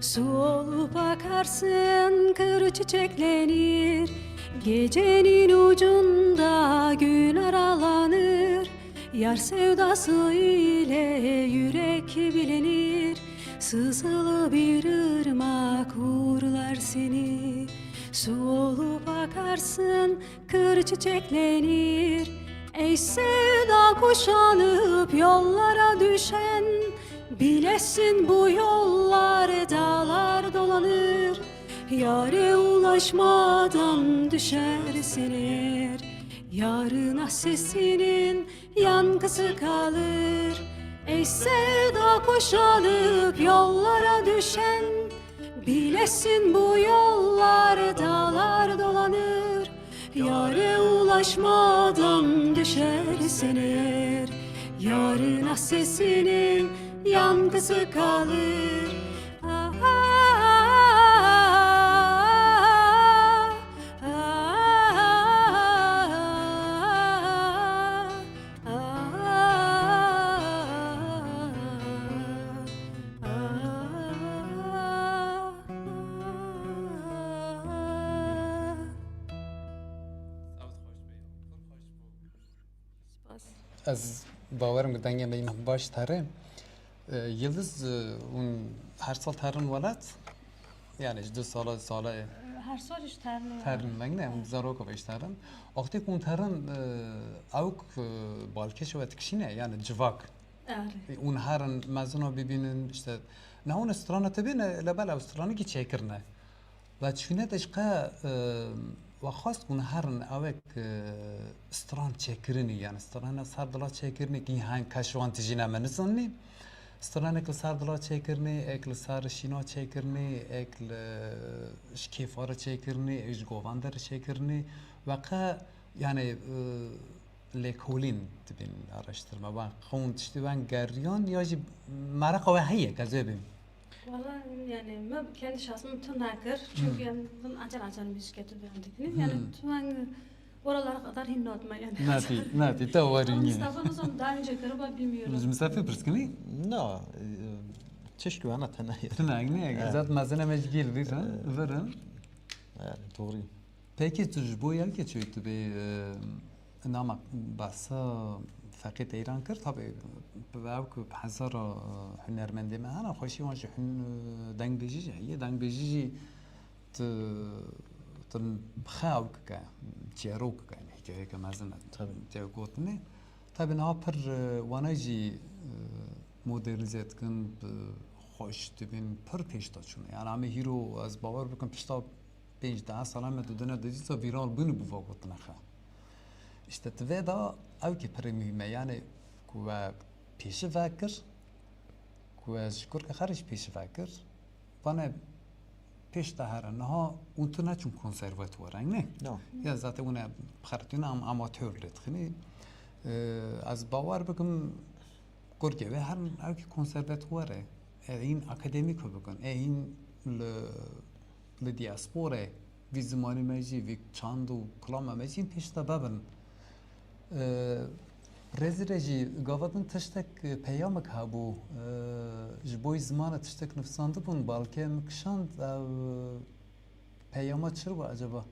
Su olup akarsın, kır çiçeklenir, gecenin ucunda gün aralanır. Yar sevdası ile yürek bilenir, sızılı bir ırmak uğurlar seni. Su olup akarsın, kır çiçeklenir. Ey sevda kuşanıp yollara düşen, bilesin bu yollar dağlar dolanır. Yare ulaşmadan düşersin eğer, yarına sesinin yankısı kalır. Ey sevda kuşanıp yollara düşen, bilesin bu yollar dağlar dolanır. Yare ulaşmadan düşersen eğer, yarına sesinin yankısı kalır. Ah, ah, ah, ah, ah, ah, ah. Spas. Ez bawerim ku dengê me yî baş terin. E, Yildiz, e, hûn her sal terin welat? Yani ji du sala, sala Her sal ji ternê. Terin, me ne, em zarok ve ji terin. Wextê ku hûn terin, e, ewk, e, balkêş we dikişîne, yani civak. Erê. Hûn herin mezina bibînin, işte, ne hûn strana te bîne, lebel ew stranekî çêkirine. Ve çûne de ji qe, e, we xwest hûn herin ewek, e, stran çêkirinî, yani strana ser dila çêkirinî, ki heng keşvan tijîne me nizanî. Stranek li ser dila çêkirinî, ek li ser şîna çêkirinî, ek li, ji kêfa re çêkirinî, ek ji govende re çêkirinî. Ve qe, yani, e, lêkolîn dibîn araştirme. Wan xewn tiştî wan geriyan ya jî mereqa we heye, ke ez ê bêm? Valla yani me kendi şahsım tu nakir. Çünkü yani ben acel acel müzik yapıp yani dikini. Yani Hmm. tu hangi oralara kadar hin notma yani. Natî, natî, te warî Ama niye? Mustafa nasıl daha önce kırıp bilmiyorum. Ji Mustafê pirs kinî? Na, e, çeşkî wana tena ye. Tena ne? Evet. Zaten mezene me ji gel verin. Evet. Verin. Yani doğru. Peki tu ji bo yekê çi tu bê, e, nama behsa Feqî Teyran kir, tabi ew ku bi hezara, e, hunermendê me hene, xweşî wan jî hun-, dengbêjî jî heye, dengbêjî jî tu, tu bi xwe ew kike, çêrok kike, hikayeke mezin e. Tabi. Tê gotinê. Tabi niha pir, e, wana jî, e, modernîze dikin, bi xweş dibin, pir pêş de çûne. Yani em ê hîro ez bawer bikim pişta pênc deh sala me didine dizî sa vîral bûn û bi va gotina xwe. Îşte di vê de ew kî pirê muhîm e, yani ku we pêşive kir, ku we ji kurke xwe re jî pêşive kir, vane pêş de here niha û tu neçûn konservatuwar, ne? No. Ya zaten hûn e xeritîne em amatör lê dixinî. Ee, ez bawer bikim kurkê wê herin ew kî konservatuwar e. Ê hîn akademîk bikin, ê hîn li li diasporê, vî zimanê me jî, vî çand û kilama me jî pêş de bibin. Ee, rêzî re jî gava din tiştek, e, peyamek hebû, e, ji bo zimana tiştek nivîsandibûn, balkê min kişand, ew, e, peyama çi bû acaba?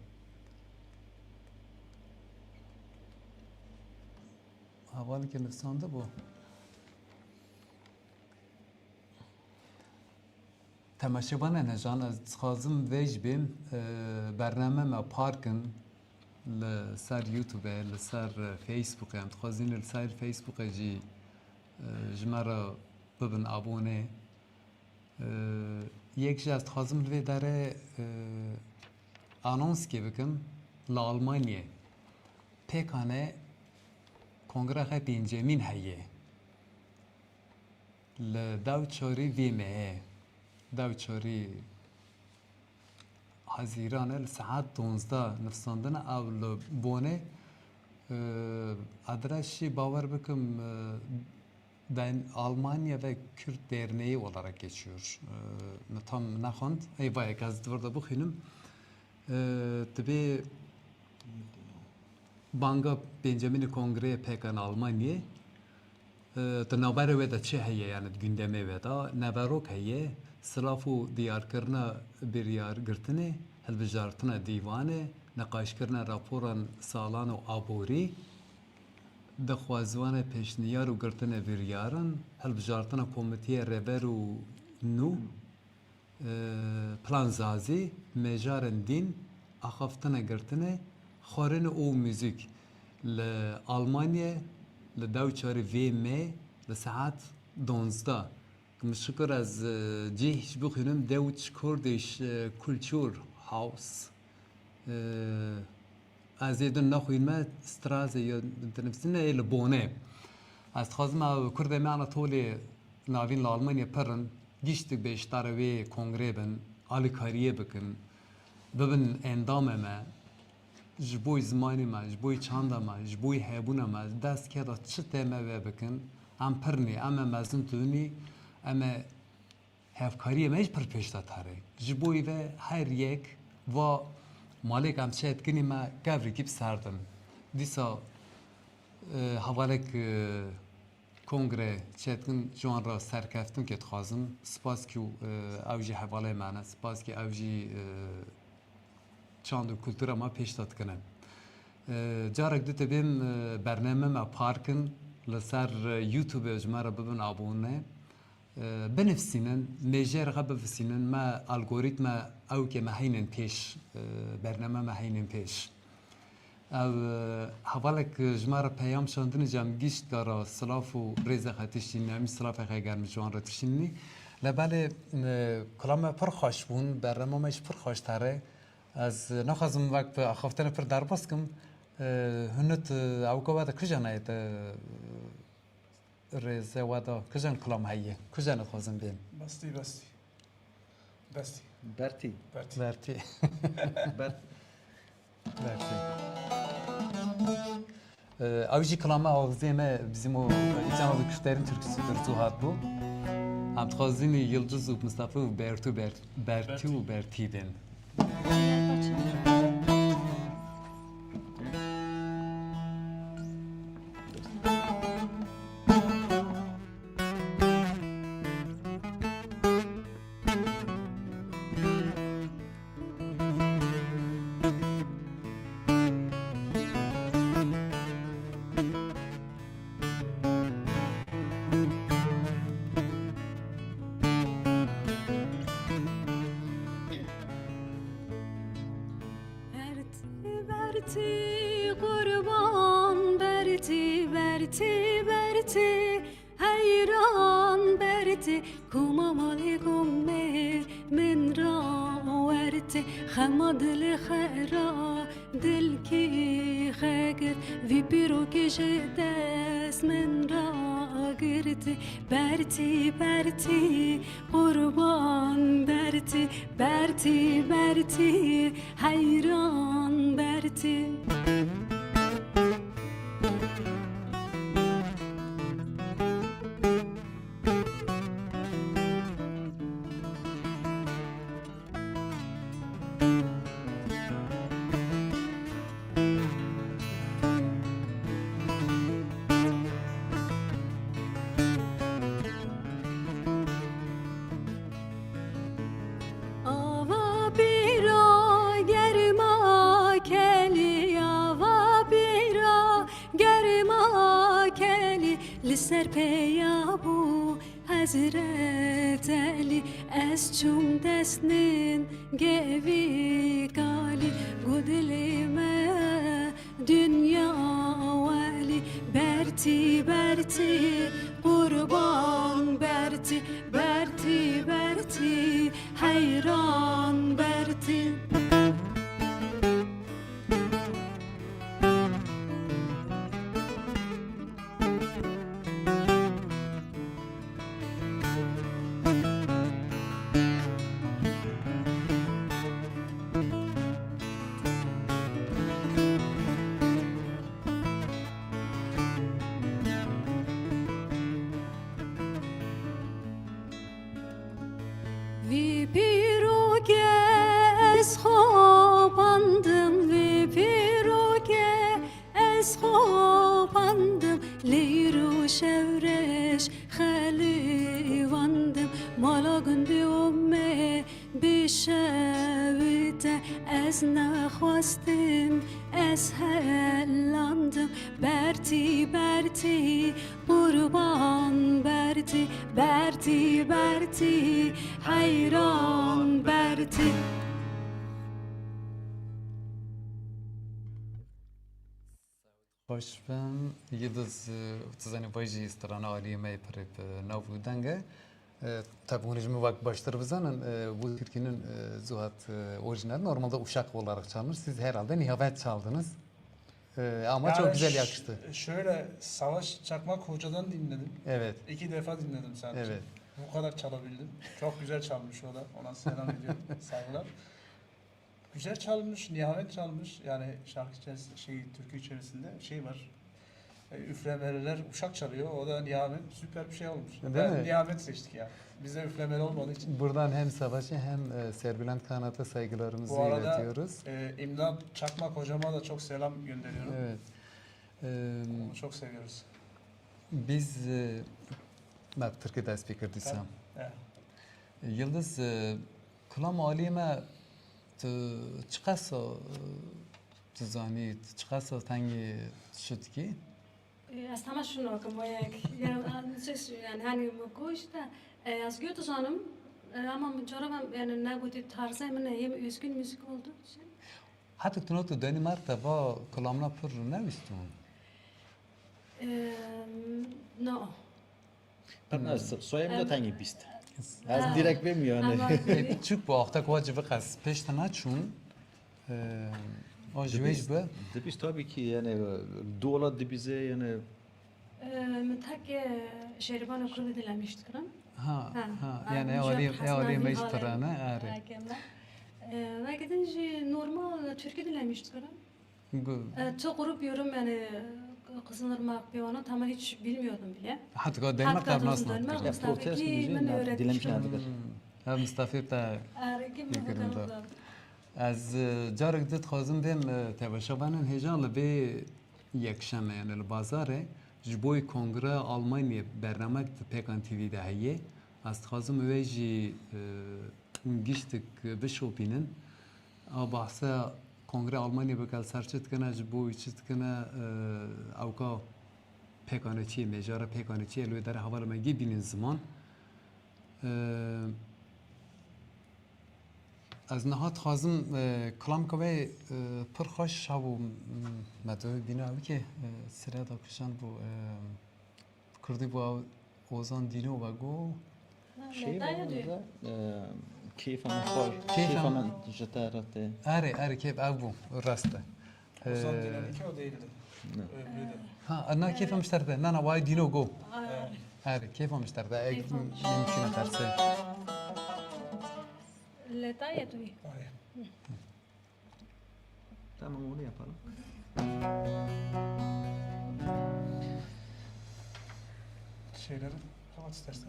Hevalekê nivîsandibû. Temaşevanên hêja, ez dixwazim vê jî bêm, e, bername me parkin li ser YouTube, li ser Facebookê, em dixwazin li ser Facebookê jî, e, ji me re bibin abone. E, yek jî ez dixwazim li vê derê, e, anonskê bikim li Almanyê. Pêkane kongreya pêncemîn heye. Li dew çarî vê mehê, dew çarî Hezîran e, li saet donzdeh nivîsandin e, ew li Bonê, e, adres jî bawer bikim, e, ben Almanya ve Kürt Derneği olarak geçiyor. E, min tam nexwend. Ey vayek ez di vir de bixwînim. E, dibê Banga pêncemînê Kongreyê P K N Almanyê, e, di navberê wê de çi heye, yani di gündemê wê de? Neverok heye, silav û diyarkirina biryargirtinê, hilbijartina dîwanê, niqaşkirina raporan salan û aborî, daxwazvanê pêşniyar û girtinê biryaran, hilbijartina komîteyê rêber û nû, e, plan zazî, mêjarên dîn, axaftina girtinê, xwarin û muzîk. Li Almanyê, li dew çarî vê mê, li saet donzdeh. Min şikir ez, e, cih ji bixwînim, Deutsch Kurdisch, e, Kulturhaus. E, ez ê din nexwînme, Straße ya dinivîsîne yê li Bonê. Ez dixwazim ew kurdê me Anatolê navîn li Almanya pir in, giştik beşdarê wê kongrê bin, alîkariyê bikin, bibin endamê me, ji bo zimanê me, ji bo çanda me, ji bo hebûna me, dest keda çi tê me wê bikin, em pir nî, em ê mezin tûnî, em ê hevkariyê me jî pir pêş de tarê. Ji bo vê her yek va malêk em çêdikinî me kevirî kî bi ser din. Dîsa, e, hevalek, e, kongre çêdikin ji wan re serkeftinkê dixwazim. Spas kî, e, ew jî hevalê me ne. Spas kî ew jî, e, çand û kultura me pêş de dikine. E, carek dî tê bêm, e, bername me parkin li ser, e, YouTube ji me re bibin abone. E, binivîsînin, mêjê re xwe bivîsînin, me algorîtme ewkê me heynên pêş, e, bername me heynên pêş. Ev, e, hevalek ji me re peyam şandinê cem gişt kara silav û rêzê xwe tiştînî, em jî silavê xwe germ ji wan re tiştînî. Lê belê, e, kulame pir xweş bûn, bernama me jî pir xweş tarê. Ez naxwazim wek bi axaftinê pir derbas kim. E, hunit, e, ewka we de kija nayê te, e, rêze we de, kija kilam heye, kija dixwazin bên? Bestî, bestî. Bestî. Bertî. Bertî. Bertî. Bert. Bertî. Ee, ew jî kilama axizê me bizim o, îcan o kuşterin türküsü Durzu hat bu. Em dixwazin Yıldız û Mustafa û Bertu, Bert-, Bertî û Bertî bên. Bertî, bertî, qurban, bertî, bertî, bertî, heyran bertî, kuma malê gomê min ra wertî, xema dilê xera dilkî xegirt, vî pîrokê ji dest min ra girtî, bertî, bertî, qurban bertî, bertî, bertî, heyran bertî. Ava pîra germa kelî, ava pîra germa kelî, li ser peya bû Hezret Elî, ez çûm dest ningê vî kalî, got dilê me dinya welî, bertî, bertî, qurban bertî, bertî, bertî, heyran bertî. Vî pîrokê ez xapandim, vî pîrokê Leyr û şewreş xelîwandim, mala gundê û me bişewite. Ez nexwestim, ez helandim. Bertî, bertî, qurban bertî, bertî, bertî, heyran bertî. Xweş bin. Yıldız, e, tu zanî vay jî strana aliyê me yê pirê bi nav û deng e. E, tabi hûn jî min wek baştir bizanin, e, bu türkünün, e, zuhat, e, orijinal normalde uşak olarak çalınır. Siz herhalde nihavet çaldınız. E, ama çok güzel yakıştı. Yani ş-, şöyle, Savaş Çakmak Hoca'dan dinledim. Evet. İki defa dinledim sadece. Evet. Bu kadar çalabildim. Çok güzel çalmış o da. Ona selam ediyorum. Saygılar. Güzel çalmış, nihavet çalmış. Yani şarkı içerisinde, şey, türkü içerisinde şey var. E, üflemeliler uşak çalıyor. O da nihavet, süper bir şey olmuş. Değil mi? Nihavet seçtik ya. Bizde üflemeli olmadığı için. Buradan hem Savaş'a hem, e, Serbülent Kanat'a saygılarımızı iletiyoruz. Bu arada, e, İmdat Çakmak hocama da çok selam gönderiyorum. Evet. E, Onu çok seviyoruz. Biz, e, me bi tirkî dest pê kir dîsa. Tabii, evet. Yıldız, e, Kulam aliyê me, tu çiqas, e, tu zanî, tu çiqas tengê şitkî? E, ez temaşe nakim, o yek. Yani, a, yani, hani, bu işte, e, ez gö dizanim, e, ama min cara ben, yani, ne gotî tarzê min e, hem özgün müzik olduğu için. Heta tu nota Danimarka va kulamna pir newîstûn? E, no. Pir ne, soyê min de tengî bîst. Ez direkt bêm yani. Ama çûk bu axta ku civik ez pêş te naçûn, e, o ji wê ji bi. Dibîst tabii ki yani, du ola dibîze yani. E, min tek, e, şeribana kurdî dilemiş dikirin. Ha, ha, yani ew alî, ew alî me ji tirane, are. Vegidin jî normal türkü dilemiş dikirin. E, çok grup yorum yani, e, Kızılırmak, Piyano, tamam hiç bilmiyordum bile. Hatta Danimarka nasıl? Danimarka, Mustafa ki beni öğretmiş. Hmm. Ha, Mustafa te. Erkim. Ez, e, carek di dixwazim bêm, e, tebeşa benin hêja li vê yekşeme, yani li bazarê, ji bo kongre Almanyê bernamek di Pêkan T V de heye. Ez dixwazim wê jî, e, giştik bişopînin. A bahsa Kongre Almanya bi gel ser çi dikine, ji bo wî çi dikine, e, ewka pêkanê çi ye, mêjara pêkanê çi ye, li wê derê hevala me gê bînin ziman. E, ez niha dixwazim, e, kilamka wê, e, pir xweş hebû, m-, me di wê bîna wî ke, e, sire da kişan bû, e, Kurdî bû ew Ozan Dîno ve got. Şey var orada, e, keyfa min xweş, keyfa min ji te re tê. Erê, erê, keyf ew bû, rast e. Ozan Dîno ki o değildi. Öbürüydü. Ha, na keyfa min ji te re tê. Na, na, way Dîno got. Erê, keyfa min ji te re tê. Mümkün terse. Letaye tu. Tamam, onu yapalım. Şeyleri kapat istersen.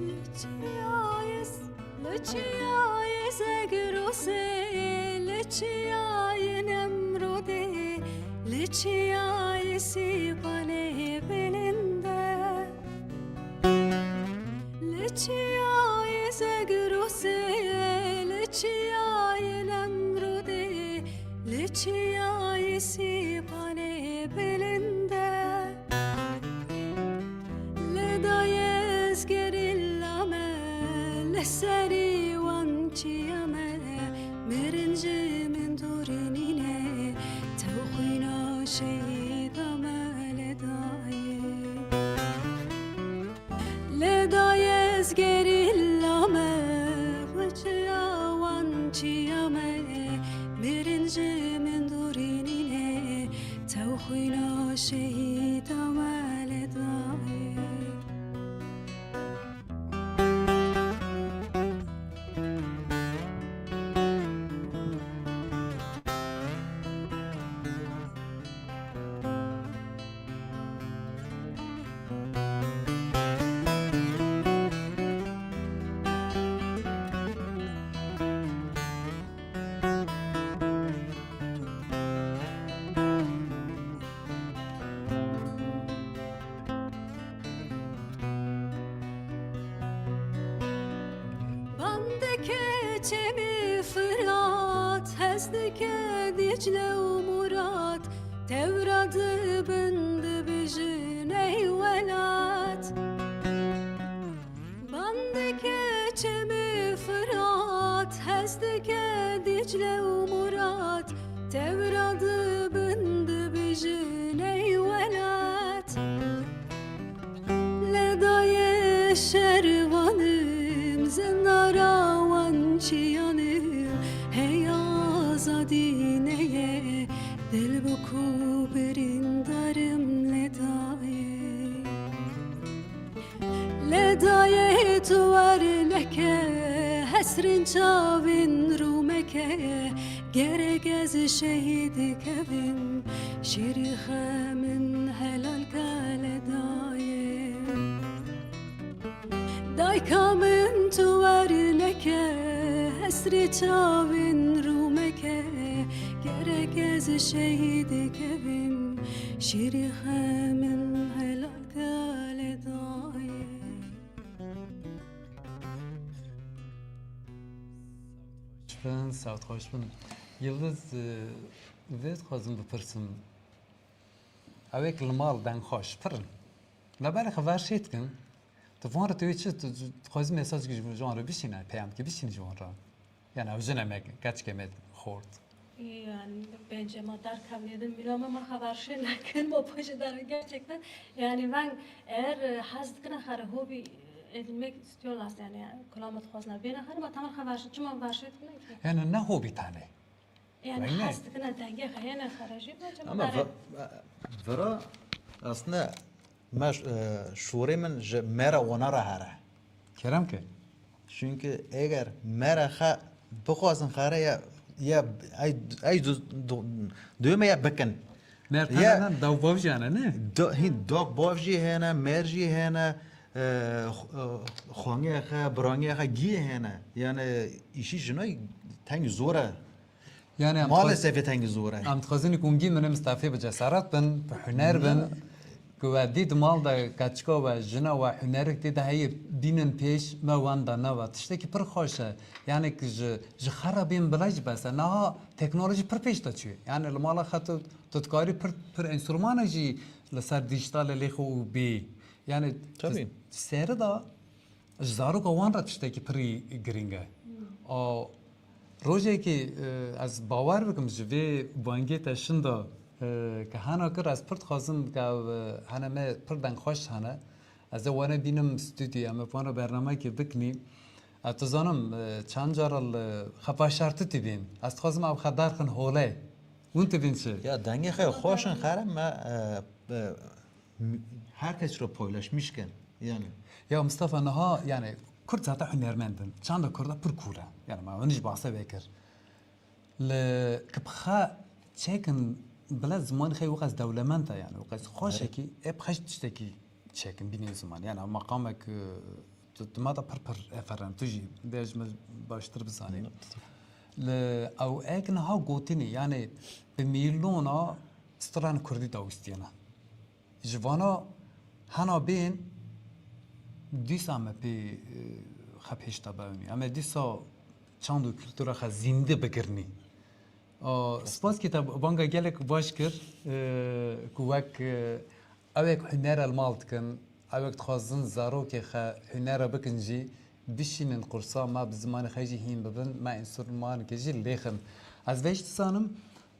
Li çiyayê, li çiyayê Zegrosê, li çiyayê Nemrodê, li çiyayê Sîpanê bilind e. Li çiyayê Zegrosê, li çiyayê Nemrodê, li çiyayê Sîpanê bilind e. Li dayez gerîla me, li serî wan çiya me, mirin ji min dûr nîne, tew xwîna şehîda me li dayê. Ez gerîla me, xweçeya wan çiya me, mirin ji min dûrî nîne, tew xwîna şehîda me lê dayê. Bandeke çemê Firat, hez dike Dicle û Murat, tewra dibin dibijin ey welat. Bandeke çemê Firat, hez dike Dicle û Murat, tewra dibin dibijin ey welat. Lê dayê şervanim, zinara wan çiyanim, hey azadî neye, dil bi ku birîndarim lê dayê. Lê dayê tu wer neke, hesrên çavên rû meke, gerek ez şehîd kevim, şîrîxe min helal ke lê dayê. Dayka min tu wer neke, hesrê çavên rû meke, gerek ez şehîd kevim, şîrîxe min helal ke lê dayê. Bin, sawt xweş bin. Yildiz, e, vê dixwazim bipirsim. Ew ê li mal dengxweş pir in. Leberê xwe ver şê dikin. Tu van re tu wê çi, tu, tu dixwazî mesajekî ji wan re bişîne, peyamkî bişîne ji wan re. Yani ew jine me, keçikê me xort. Yani bence ma dar kevnê din mîna me, ma xeber şê nekin, ma paşê der gerçekten. Yani ben eğer, e, hez dikine xere hobî edinmek istiyorlar yani, yani kulama dixwazine bêne xere, ma tamam xeber şê, çima ver şê dikine ki? Yani ne hobî tane. Yani Weng ne? Hez dikine dengê xeyene xere jî bence Ama ma dar. Ve-, vera aslında me ş-, e, şûrê min ji me re wana re here. Kerem ke. Çünkü eger me re xe bixwazin xare ya, ya ey, ey du-, du-, duyme ya bikin. Mertana Ya- ne? Daw bavjana ne? Do-, hin dok bav jî hene, mer jî hene, e, xu-, e, xwengê xe, birangê xe gî hene. Yani işi jinoy teng zor e. Yani em Maalesef dixwaz-, yê tengî zor e. Em dixwazin ku hûn gî min Mistefê bi cesaret bin, bi huner bin. Ne. Ku we dî di mal de keçika we, jina we, hunerik tê de heye bînin pêş me wenda nava. Tiştekî pir xweş e. Yani ki ji, ji xerabên bila jî bes e. Niha teknolojî pir pêş de çûye. Yani li mala xwe tu, tu dikarî pir, pir enstrûmana jî li ser dîjîtalê lê xwe û bê. Yani Tabii. Seri de Ji zaroka wan re tiştekî pirî girîng e. Hmm. A, rojekê, e, ez bawer bikim ji vê bangê te şinda, e, ke hena kir, ez pir dixwazim ke ew, e, hene me pir dengxweş hene. Ez ê wane bînim stûdyoya me, wana bernamekê bikinî. Ez dizanim, e, çend cara li xepaşartitî bên. Ez dixwazim ew xedar xin hole. Hûn tibên çi? Ya dengê xwe xweş in xere me, e, e, m-, herkes re paylaşmış ken. Yani. Ya Mustafa, niha yani Kurd zaten hunermend in. Çanda Kurda pir kûr e. Yani ma hûn jî bahse vê kir. Li kipxa çekin bile zimanê xwe wexas dewlemend e yani. Wexas xweşekî, ep xeş tiştekî çekin bînê ziman. Yani maqamek, e, tu, tu ma da pir pir eferin. Tu jî bê ji min baştir bizanî. Li ew ek niha gotinî, yani bi mîlona stran Kurdî dawîstiyena. Ji vana hena bên dîsa me pê, e, xwe pêş de bewnî. Em ê dîsa çand û kultura xwe zînde bigirinî. A, spas ki te banga gelek baş kir, e, ku wek, e, ewek hunere li mal dikin, ewek dixwazin zarokê xwe hunere bikin jî, bişînin qursa me bi zimanê xwe jî hîn bibin, me enstrûmanekê jî lêxin. Ez vê jî dizanim,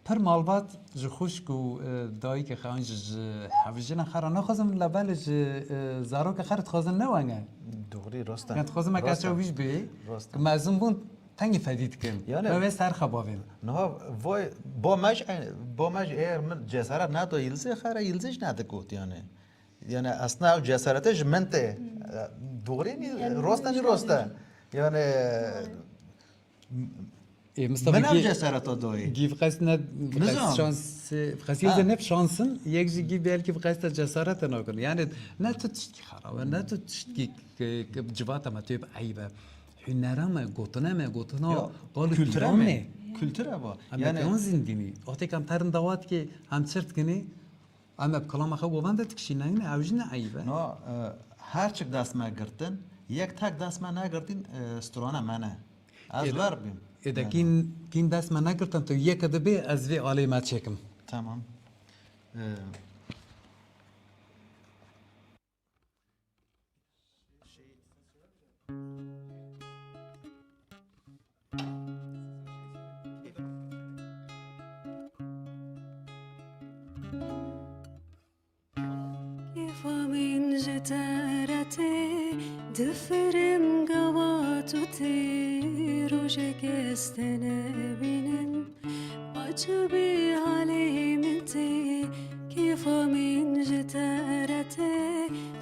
Pir malbat ji xwişk û, e, dayikê xwe an jî ji hevjina xwe re naxwazin, lê belê ji, e, zarokê xwe re dixwazin ne wenge. Do. Rî rost e. Yani dixwazim me Rost e. Keça wî jî bê, Rost e. Ki mezin bûn, tengî fedî dikin. Yani Me wê ser xebavên. Niha vay, bo me jî, bo me jî eğer min cesaret nedo Yilizê, xere Yilizê jî nedikot yani. Yani aslında ew cesarete ji min tê. Doğru nî, Yani rost e, nî rost e. Yani Ê, Mustafa, Min ev gî-, cesaret o doyê. Gî vqest ne, vqest Nizam. Şans, vqest Ha. Yilizê ne şansin, yek jî gî belkî vqest cesaret nakin. Yani ne tu tiştkî xerab e, ne tu tiştkî k-, k-, civata me tê bi eyb e. Hunera me, gotine me, gotina Yo, qal û kültüre pîran me. me. Kültüre bu. Em Yani mekan zindînî. Wextê em terin dawat ki em çirt kinî, em bi kilama xwe govende dikişîne, ew jî ne eyb e. No, e, her çik dest me girtin, yek tek dest me negirtin, e, strana me ne. Ez Êde, wer bîm. êde Yani. Kîn, kîn dest me negirtin, tu yeke dibê ez vê alê me çêkim. Tamam. Ee, Kêfa min ji te re tê, difirim gava tu tê, rojek ez te nebînim. Paç bê halê min tê, kêfa min ji te re tê,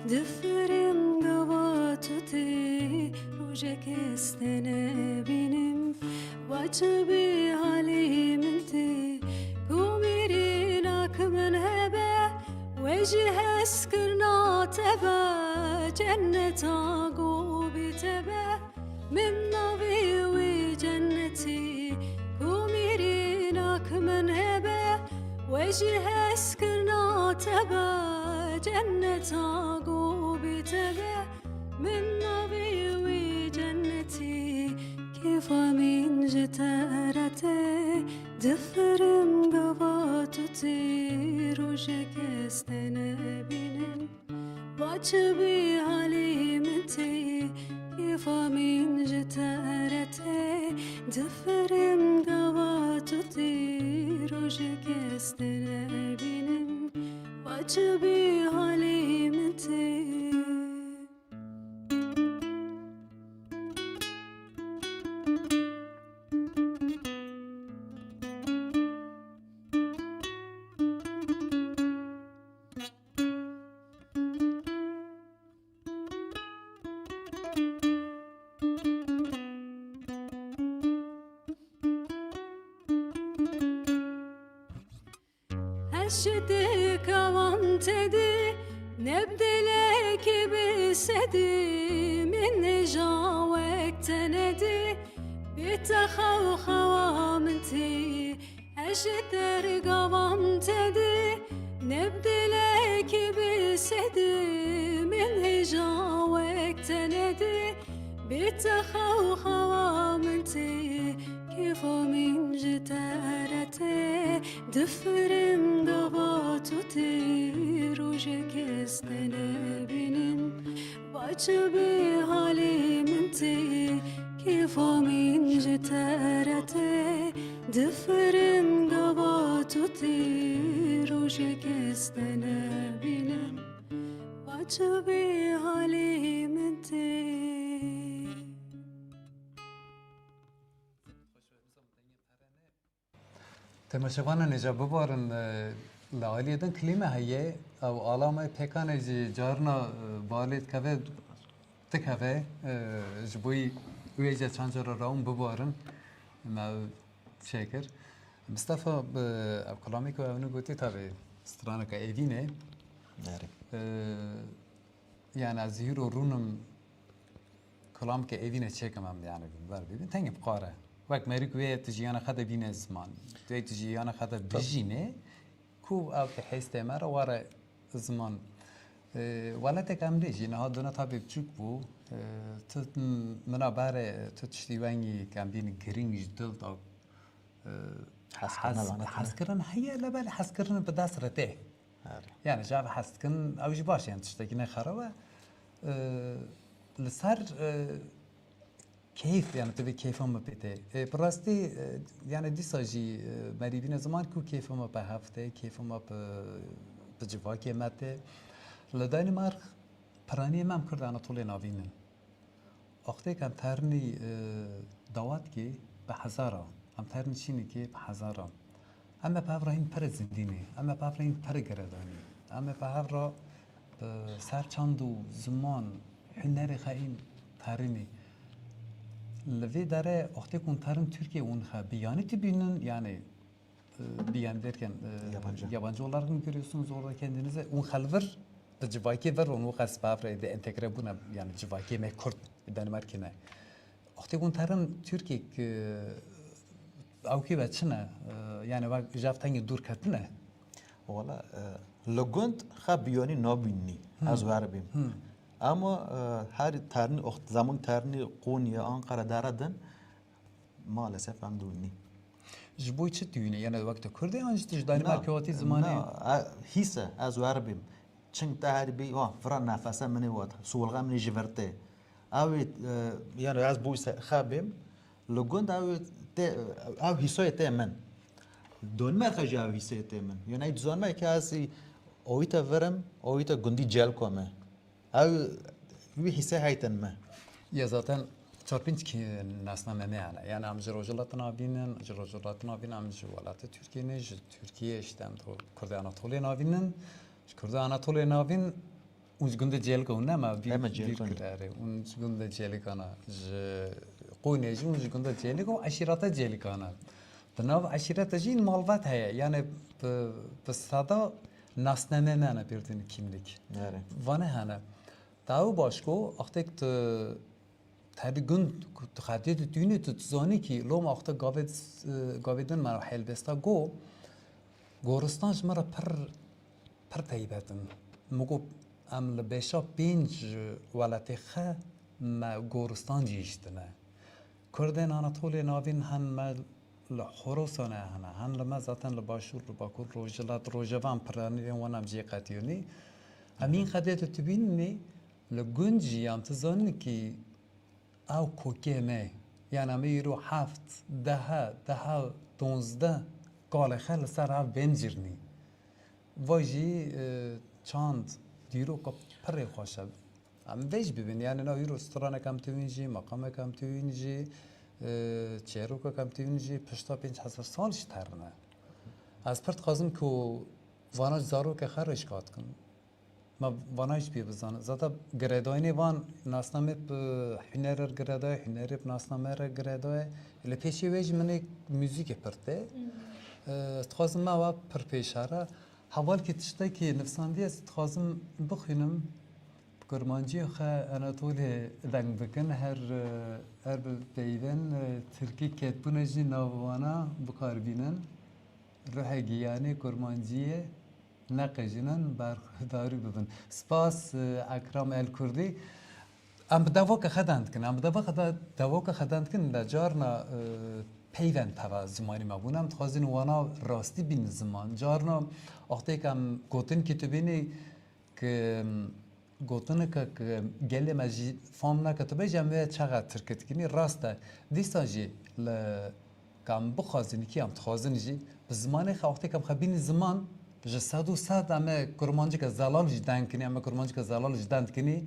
difirim gava tu tê, rojek ez te nebînim. Paç bê halê min tê, ku mêrîna ki min hebe, Wê ji hezkirina te be, cenneta go bê te be. Min navê wê cennetê, ku mêrîna ki min hebe. Wê ji hezkirina te be, cenneta go bê te be. Min navê wê cennetê, kêfa min ji te re tê. Difirim gava tu tê, rojek ez te nebînim. Paç bê halê min tê, kêfa min ji te re tê. Difirim gava tu tê, rojek ez te nebînim. Paç bê halê min tê. Eşitê kawan tedî, nebdilekî bi sedî, min nêja wek te nedî, bê te xew xewa min tî. Eşitê gawan tedî, nebdilekî bi sedî, min nêja wek te nedî. Bê te xew xewa min tê, kêfa min ji te re tê. Difirim gava tu tê, rojek ez te nebînim. Paç bê halê min tê, kêfa min ji te re tê. Difirim gava tu tê, rojek ez te nebînim. Paç bê halê min tê. Temaşevanan êca bibarin, e, li aliyê din klîme heye, ew ala me pêkan e jî carina, e, balê dikeve, dikeve, e, ji bo wê jî çend cara rawin bibarin, me çêkir. Mistefa, e, ev kilamê ku ew nigotî tabi straneke êdî ne. Erê. E, Yani ez hîro rûnim kilamke êdî ne çêkim em yani ber bibin. Tengî bi qare. Wek merî ku wê tu jiyana xwe de bîne ziman. Wê tu jiyana xwe de bijîne ku ew ki hêstê me re were ziman. E, welatek em dê jî niha dona tabê biçûk bû. E, tu mina berê tu tiştî wengî kem bîn girîng ji dil da. E, Hezkirin hez-, hezkirin heye, lê belê hezkirin bi dest re tê. Erê. Yani, ji ev hez dikin, ew jî baş e, yani, tiştekî ne xerab e. E, li ser, e, keyf, yani, tu vê keyfa min pê tê. E, bi rastî, e, yani, dîsa jî, e, merî bîne ziman ku keyfa min bi hev tê, keyfa min bi, bi civakê me tê. Li Danimark piraniyê me em Kurd Anatolê navînin. Wextê ke em ternî, e, dawat kê bi hezara, em ternî çînî kê bi hezara. Em ê bi hev re hîn pere zindî ne, em ê bi hev re hîn pere geredanî. Em ê bi hev re bi ser çand û ziman, hunerê xwe hîn terinî. Li vê derê wextê ku hûn terin Tirkiyê hûn xwe bi yanî dibînin, yani, e, bir yani derken, e, Yabancı. yabancı olarak mı görüyorsunuz orada kendinizi? Hûn xwe li vir, bi civakê vir hûn wexas bi hev re de entegre bûne, yani civakê me Kurd, Danimarkê ne. Wextê hûn terin Tirkiyê, e, ew kê ve çi ne? E, yani wek ji hev tengê dûr ketine? Wala, e, li gund xwe bi yanî nabînî. Hmm. Ez wer bîm. Hmm. Ama, e, her ternî, oxt-, zaman ternî Konya, Ankara dere din, maalesef em dûr nî. Ji bo çi dûne? Yani wek tu Kurd e, an ji tu ji Danimarkê hatî zimanê? Na, e, hîse, ez wer bîm. Çing te herî bî, wa, vira nefese min ê wat, solxa min ê ji vir tê. Ew ê, e, yani ez bû se-, xe bêm, li gund ew ê tê, ew hîsoyê tê min. Donmer xe jî ew hîsoyê tê min. Yani ez dizanme ki ez ê oyî te virim, oyî te gundî celko me. Ew wî hîse heytin me. Ya zaten çar pênc kî nasname me hene. Yani em ji Rojhilat navînin, ji Rojhilat navîn, em ji welatê Tirkiyê ne, ji Tirkiyê işte em Kurdê Anatoliyê navînin. Ji Kurdê Anatoliyê navîn, û ji gundê Cêlika hûn nema bîr, Hema bîr Cêlika ne. Kir, erê. Û ji gundê Cêlika ne. Ji Qoynê jî û ji gundê Cêlika û eşîreta Cêlika ne. Di nav eşîreta jî malbat heye. Yani bi, bi sada nasname me ne, bir din kimlik. Erê. Vane hene. Taw başko, axtek tu Tevî gund ku tu xetê tu tûnî, tu dizanî kî loma axte gavê, e, gavê din me helbesta go, goristan ji me re pir, pir teybet in. Min got, em li beşa pênc welatê xe me goristan cihiştine. Kurdên Anatoliyê navîn hen me li Horasanê hene, hen li me zaten li Başûr, li Bakur, Rojhilat, Rojava em piranîrên wan em jê qetiyonî. Em hîn xetê tu tibînî, li gund jî em tu zanî kî Ew kokê me, yani em ê îro heft, dehe, dehe, donzdeh kalê xwe li ser ev bên cirnî. Va jî, e, çand dîroka pirê xweş e. Em vê jî bibin, yani na îro stranek em tewîn jî, meqamek em tewîn jî, e, çêrokek em tewîn jî, pişta pênc hezar sal jî terine. Ez pir dixwazim ku vana zarokê xwe rêşka dikin. Me vana jî pê bizane. Zata girêdayînê van nasname bi hunerê re girêdaye, hunerê bi nasname re girêdaye. Li pêşê wê jî min ê muzîkê pir tê. Hmm. Eee, dixwazim me wa pir pêş here. Hevalkî tiştekî nivîsandiye, ez dixwazim bixwînim. Bi kurmanciyê xwe Anatolê deng bikin. Her, her bi peyvên, eee, tirkî ketbûne jî nav wana bikar bînin. Ruhê giyanê kurmanciyê neqijînin, berxwedarî bibin. Spas, e, Ekram El Kurdî. Em bi devoka xwe deng dikin, em bi devoka de-, devoka xwe deng dikin, de carna, e, peyvên teva zimanî me bûn. Em dixwazin wana rastî bînin ziman. Carna wextê ku em gotin kitibînî ki, Gotineke ku gelê me jî fam neke, tu bêjî em wê çaxa tirkî dikinî, rast e. Dîsa jî li, ka em bixwazin kî em dixwazin jî, bi zimanê xwe wextê ke em xwe bînî ziman, ji sed û sed em ê kurmancike zelal jî deng kinî, em ê kurmancike zelal jî deng kinî.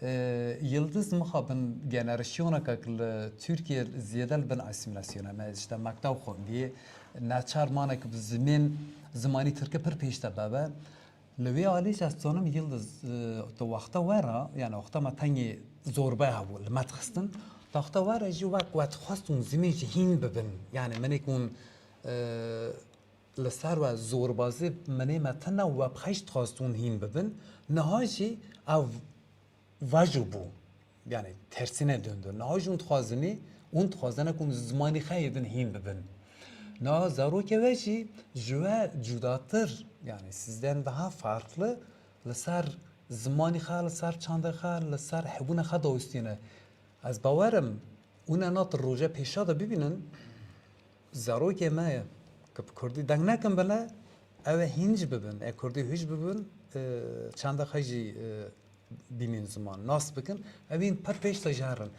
E, Yildiz mixabin generasyoneke li Tirkiye zêde li bin asîmîlasyona me, işte mektev xwendiye, neçar mane ku bi zimên, zimanî tirkî pir pêş de bebe. Li wê alî jî ez dizanim Yildiz, e, di wexta we re, yani wexta me tengê zorbe hebû li me dixistin, di wexta we re jî wek we dixwest hûn zimên jî hîn bibin. Yani minêk hûn, e, li ser we zorbazî minê me tine we bi xwe jî dixwest hûn hîn bibin. Niha jî ev Vajo bû. Yani tersine döndü. Niha jî hûn dixwazinî, hûn dixwazine ku hûn zimanî xwe yê din hîn bibin. Niha zarokê we jî ji we cudatir, yani sizden daha farklı, li ser zimanî xwe, li ser çandê xwe, li ser hebûna xwe dawistîne. Ez bawer im, hûn ena tu roje pêşa de bibînin, zarokê me ye, ku bi kurdî deng nekin bile, ew ê hîn jî bibin, ê kurdî hûn jî bibin, e, çanda xwe jî, e, bînin ziman, nas bikin, ew ên pir pêş de jî herin.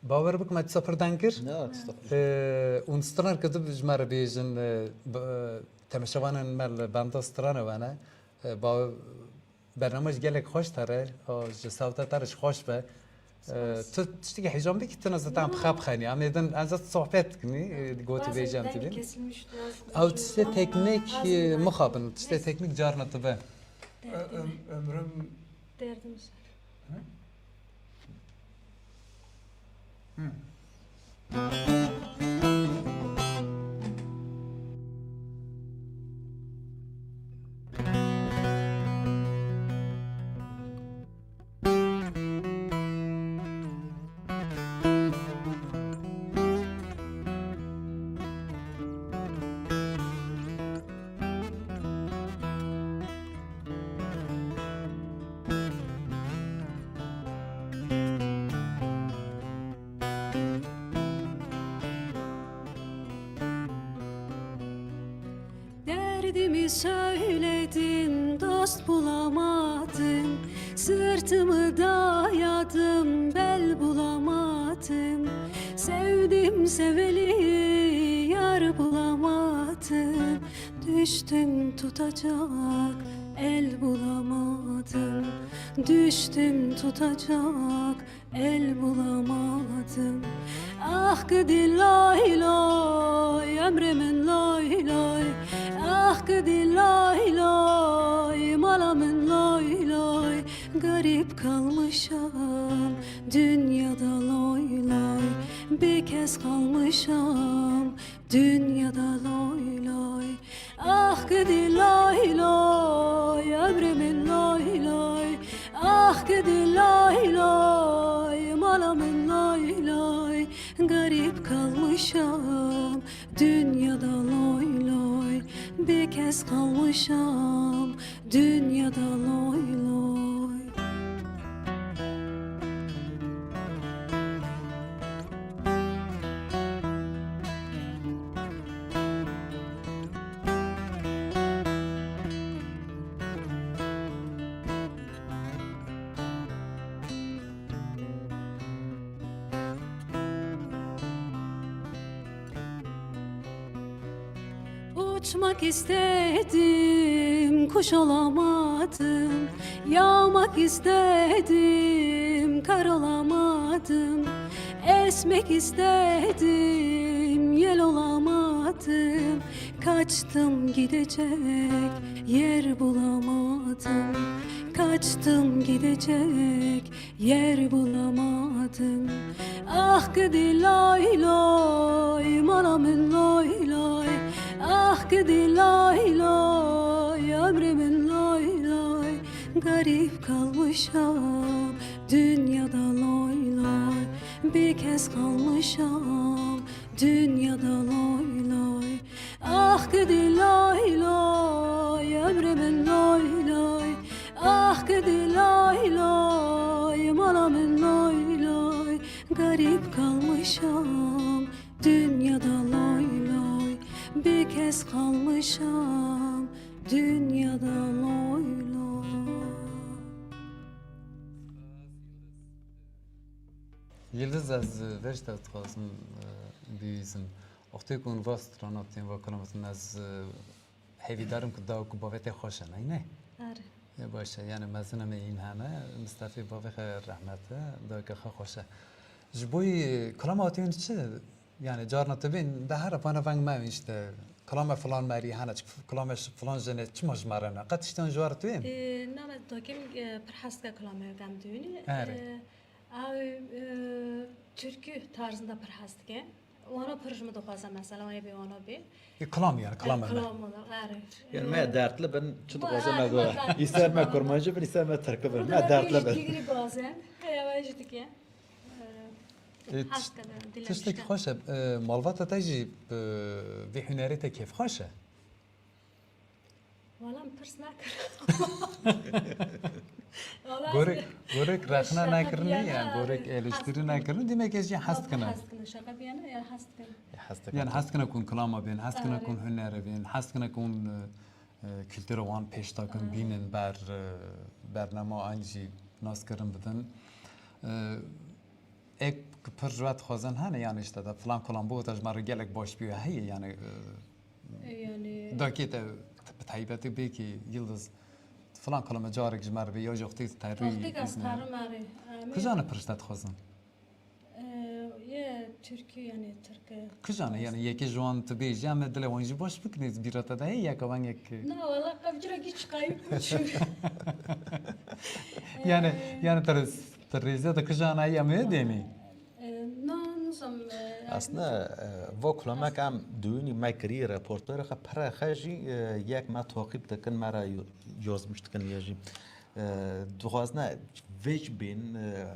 Bawer bikim, me dîsa pir deng kir. Ya, estağfurullah. E, hûn stranek dib ji me re bêjin, e, b-, e, temaşevanên me li benda strane we ne. E, ba-, Bername jî gelek xweş te re, a, ji sewta te re jî xweş be. Ee, tu tiştekî heyecan bikî, tu ne zaten xwe bixenî. Em ê din, ez sohbet dikin, e, gotî vêjî em tibîn. Ew tiştê teknîk, e, mixabin, tiştê teknîk carna dibe. Ö-, öm-, ömrüm Derdim ser. Hı? Hı. Derdimi söyledim, dost bulamadım. Sırtımı dayadım, bel bulamadım. Sevdim seveli yar bulamadım. Düştüm tutacak el bulamadım. Düştüm tutacak el bulamadım. Ah gidi lay lay, ömrümün lay lay. Ah gidi lay lay, malamın lay lay. Garip kalmışam dünyada lay lay. Bir kez kalmışam dünyada lay lay. Ah gidi lay lay, ömrümün lay lay. Ah gidi lay lay, malamın lay lay. Garip kalmışam dünyada lay lay. Bir kez kalmışam dünyada lay lay. Uçmak istedim, kuş olamadım. Yağmak istedim, kar olamadım. Esmek istedim, yel olamadım. Kaçtım gidecek yer bulamadım. Kaçtım gidecek yer bulamadım. Ah gidi lay lay, malamın lay lay. Ah gidi lay lay, ömrümün lay lay. Garip kalmışam dünyada lay lay. Bir kez kalmışam dünyada lay lay. Ah gidi lay lay, ömrümün lay lay. Ah gidi lay lay, malamın lay lay. Garip kalmışam dünyada lay lay. Bir kez kalmışam dünyada lay lay. Yildiz, ez, e, vê ji te dixwazim, e, bibîsim. Wextê ku hûn va stranatên, va kelametên, ez, e, hêvîdarim ku dawek û bavê te xweş e, ney ne? Are. E, baş e, yani mezina me hîn hene, Mistefê bavê xwe rehmet e, daweke xwe xweş e. Ji bo yî, e, kelama hatî hûn çi? Yani carna tu bên, de here vana veng me işte, kelame filan merî hene, çi kelame filan jinê, çima ji me re ne? Qet tiştan ji we re tu yên? E, na, me dokim, e, pir hes dike kelame vem dûnî. Are. E, Ew, e, türkü tarzında pir hes dike. Wano pir ji min dixwaze mesela, wano bê, wano bê. E, kilam yani, kilam e. Kilam wano, erê. Yani me dertli bin, çi dixwaze me bi. Îser me kurmancî bin, îser me tirki bin. Me dertli bin. Girî bazen. Heya jî dike. E, hes dike, dilem tiştek işte. Xweş e. E, malbata te jî, e, vê hunerê te kêfxweş e? Wala min pirs nekir. Wala ez Gorek, gorek rexna nekirine, yani gorek eleştiri nekirine, demek ez jî hes dikine. Hes dikine, şaka bir yana, yani hes dikine. Hes dikine. Yani hes dikine kun kilama bên, hes dikine kun hunere bên, hes dikine kun, e, e, kultura wan pêş takin, bînin ber, e, bernama an jî naskirin bidin. E, Ê ku pir ji we dixwazin hene, yani işte de filan kilam bû, te ji me re gelek baş bûye heye, yani, e, E, yani dakê te bi taybetî bê ki Yildiz filan kilame carek ji me re bê, ya jî wextê te rî Wextê ez terim erê, e, Kujane pirişte dixwazin? Ee, ye Türkü, yani Türkü. Kujane, yani yekê ji wan tu bêjî, em ê dilê wan jî baş bikin, ez bîra te de heye yeka wengek. Na, wala qevcira gî çiqayî kuçu. Yani, yani tu, tu rêziya te kujane heye, em ê dênî? Ee, na, nizam, e, Aslında, e, vo kilomek em düğünü me kirî, reporteri xwe pire xwe jî, e, yek me takip dikin, me re yo-, yazmış dikin ya jî. E, dixwazine vê jî bên, e,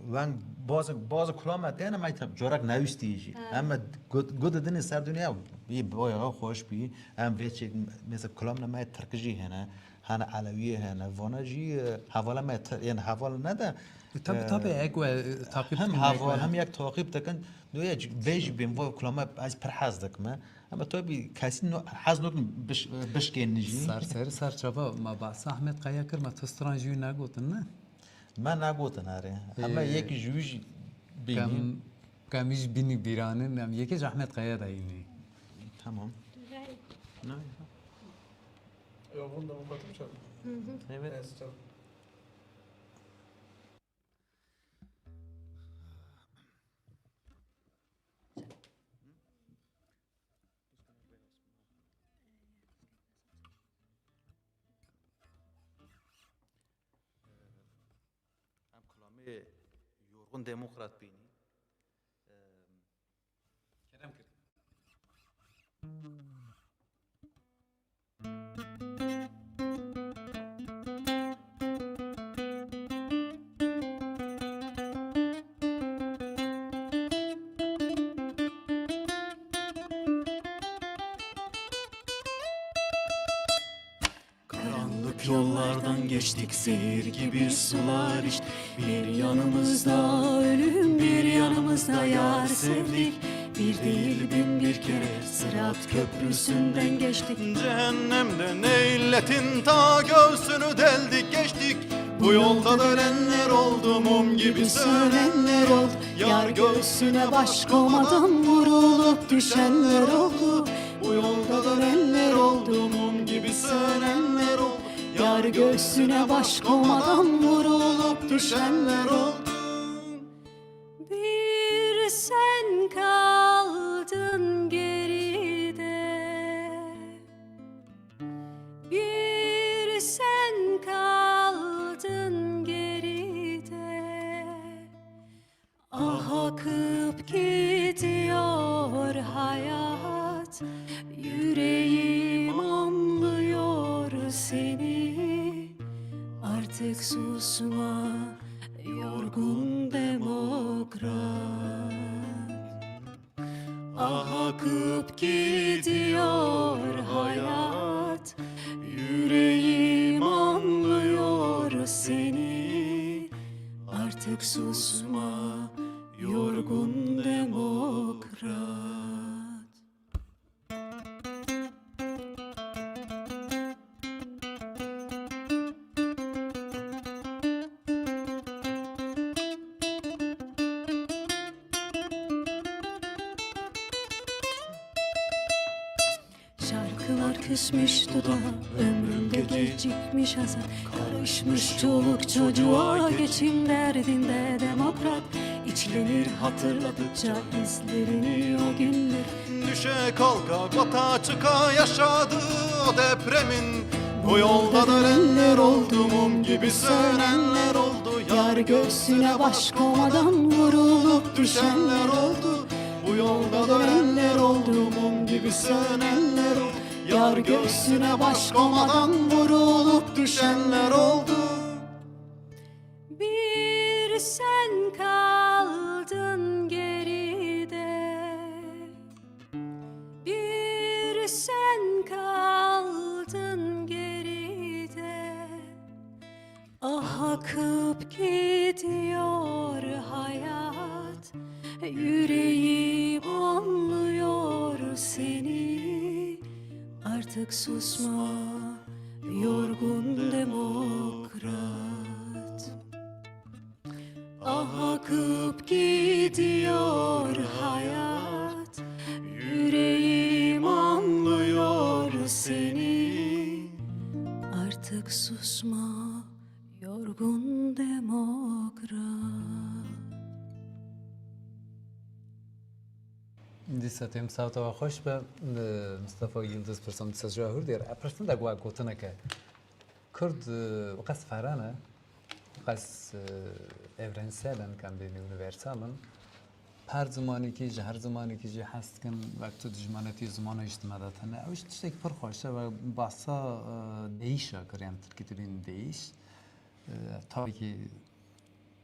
weng bazı, bazı kulame têne me te-, corak newîstî jî. Ha. Em me got, got dinê ser dünya, bî bayağı hoş bî. Em vê çek, mesela kulamne me Tirk jî hene, hene Elewiyê hene, vana jî, e, hevala me Tir-, yani hevala ne de, Tabii, e, tabii, ek we, e, takip hem dikin, ek heval, we. Hem yek takip dikin. Diyor ya, vê jî bên vo kulame ez pir hez dikim. Ama tabii kesin no, hez nokin biş-, bişkên jî. Ser, ser, ser çava, ma bahsa Ahmet Kaya kir, ma tu stran jî negotin, ne? Me negotin, erê. Ama, ee, yek ji wî jî bînî. Kem, kem jî bînî bîranin, em yekê ji Ahmet Kaya da yînî. Tamam. Ne? Ya, bunu da bu kadar çabuk. Hı hı. Evet. Neyse, tamam. Em kulamê Yorgun Demokrat bînî. Kerem kir. Karanlık yollardan geçtik, zehir gibi sular içtik. Bir yanımızda ölüm, bir yanımızda yar sevdik. Bir değil bin bir kere Sırat köprüsünden geçtik. Cehennemde ne illetin ta göğsünü deldik geçtik. Bu yolda da ölenler oldu, mum gibi sönenler oldu. Yar göğsüne baş komadan vurulup düşenler oldu. Bu yolda da ölenler oldu, mum gibi sönenler oldu. Yar göğsüne baş komadan vurulup düşenler oldu. Bir sen kaldın geride, bir sen kaldın geride. Ah, akıp gidiyor hayat, yüreğim anlıyor seni. Artık susma, yorgun demokrat. Ah, akıp gidiyor hayat, yüreğim anlıyor seni. Artık susma, yorgun demokrat. Şarkılar küsmüş dudağa, ömrümde gecikmiş azap. Karışmış çoluk çocuğa, geçim derdinde demokrat. İçlenir hatırladıkça izlerini o günler. Düşe kalka, bata çıka yaşadı o depremin. Bu yolda da ölenler oldu, mum gibi sönenler oldu. Yar göğsüne baş komadan vurulup düşenler oldu. Bu yolda da ölenler oldu, mum gibi sönenler oldu. Yar göğsüne baş komadan vurulup düşenler oldu. Bir sen kaldın geride, bir sen kaldın geride. Ah, akıp gidiyor hayat, yüreğim anlıyor seni. Artık susma, yorgun demokrat. Ah, akıp gidiyor hayat, yüreğim anlıyor seni. Artık susma, yorgun demokrat. Dîsa têm sawta we xweş be. Mustafa Yildiz pirsan dîsa ji we hûr dêr. E, pirsin de we gotineke. Kurd, e, qas fere ne, qas, e, evrensel in, kan bêne universal in. Her zimanekî, ji her zimanekî jî hes dikin, wek tu dijmanetî zimana jî di me de tune. Ew jî tiştek pir xweş e ve bahsa, e, deyîşa kir, yani tirkî dibên deyîş. E, tabii ki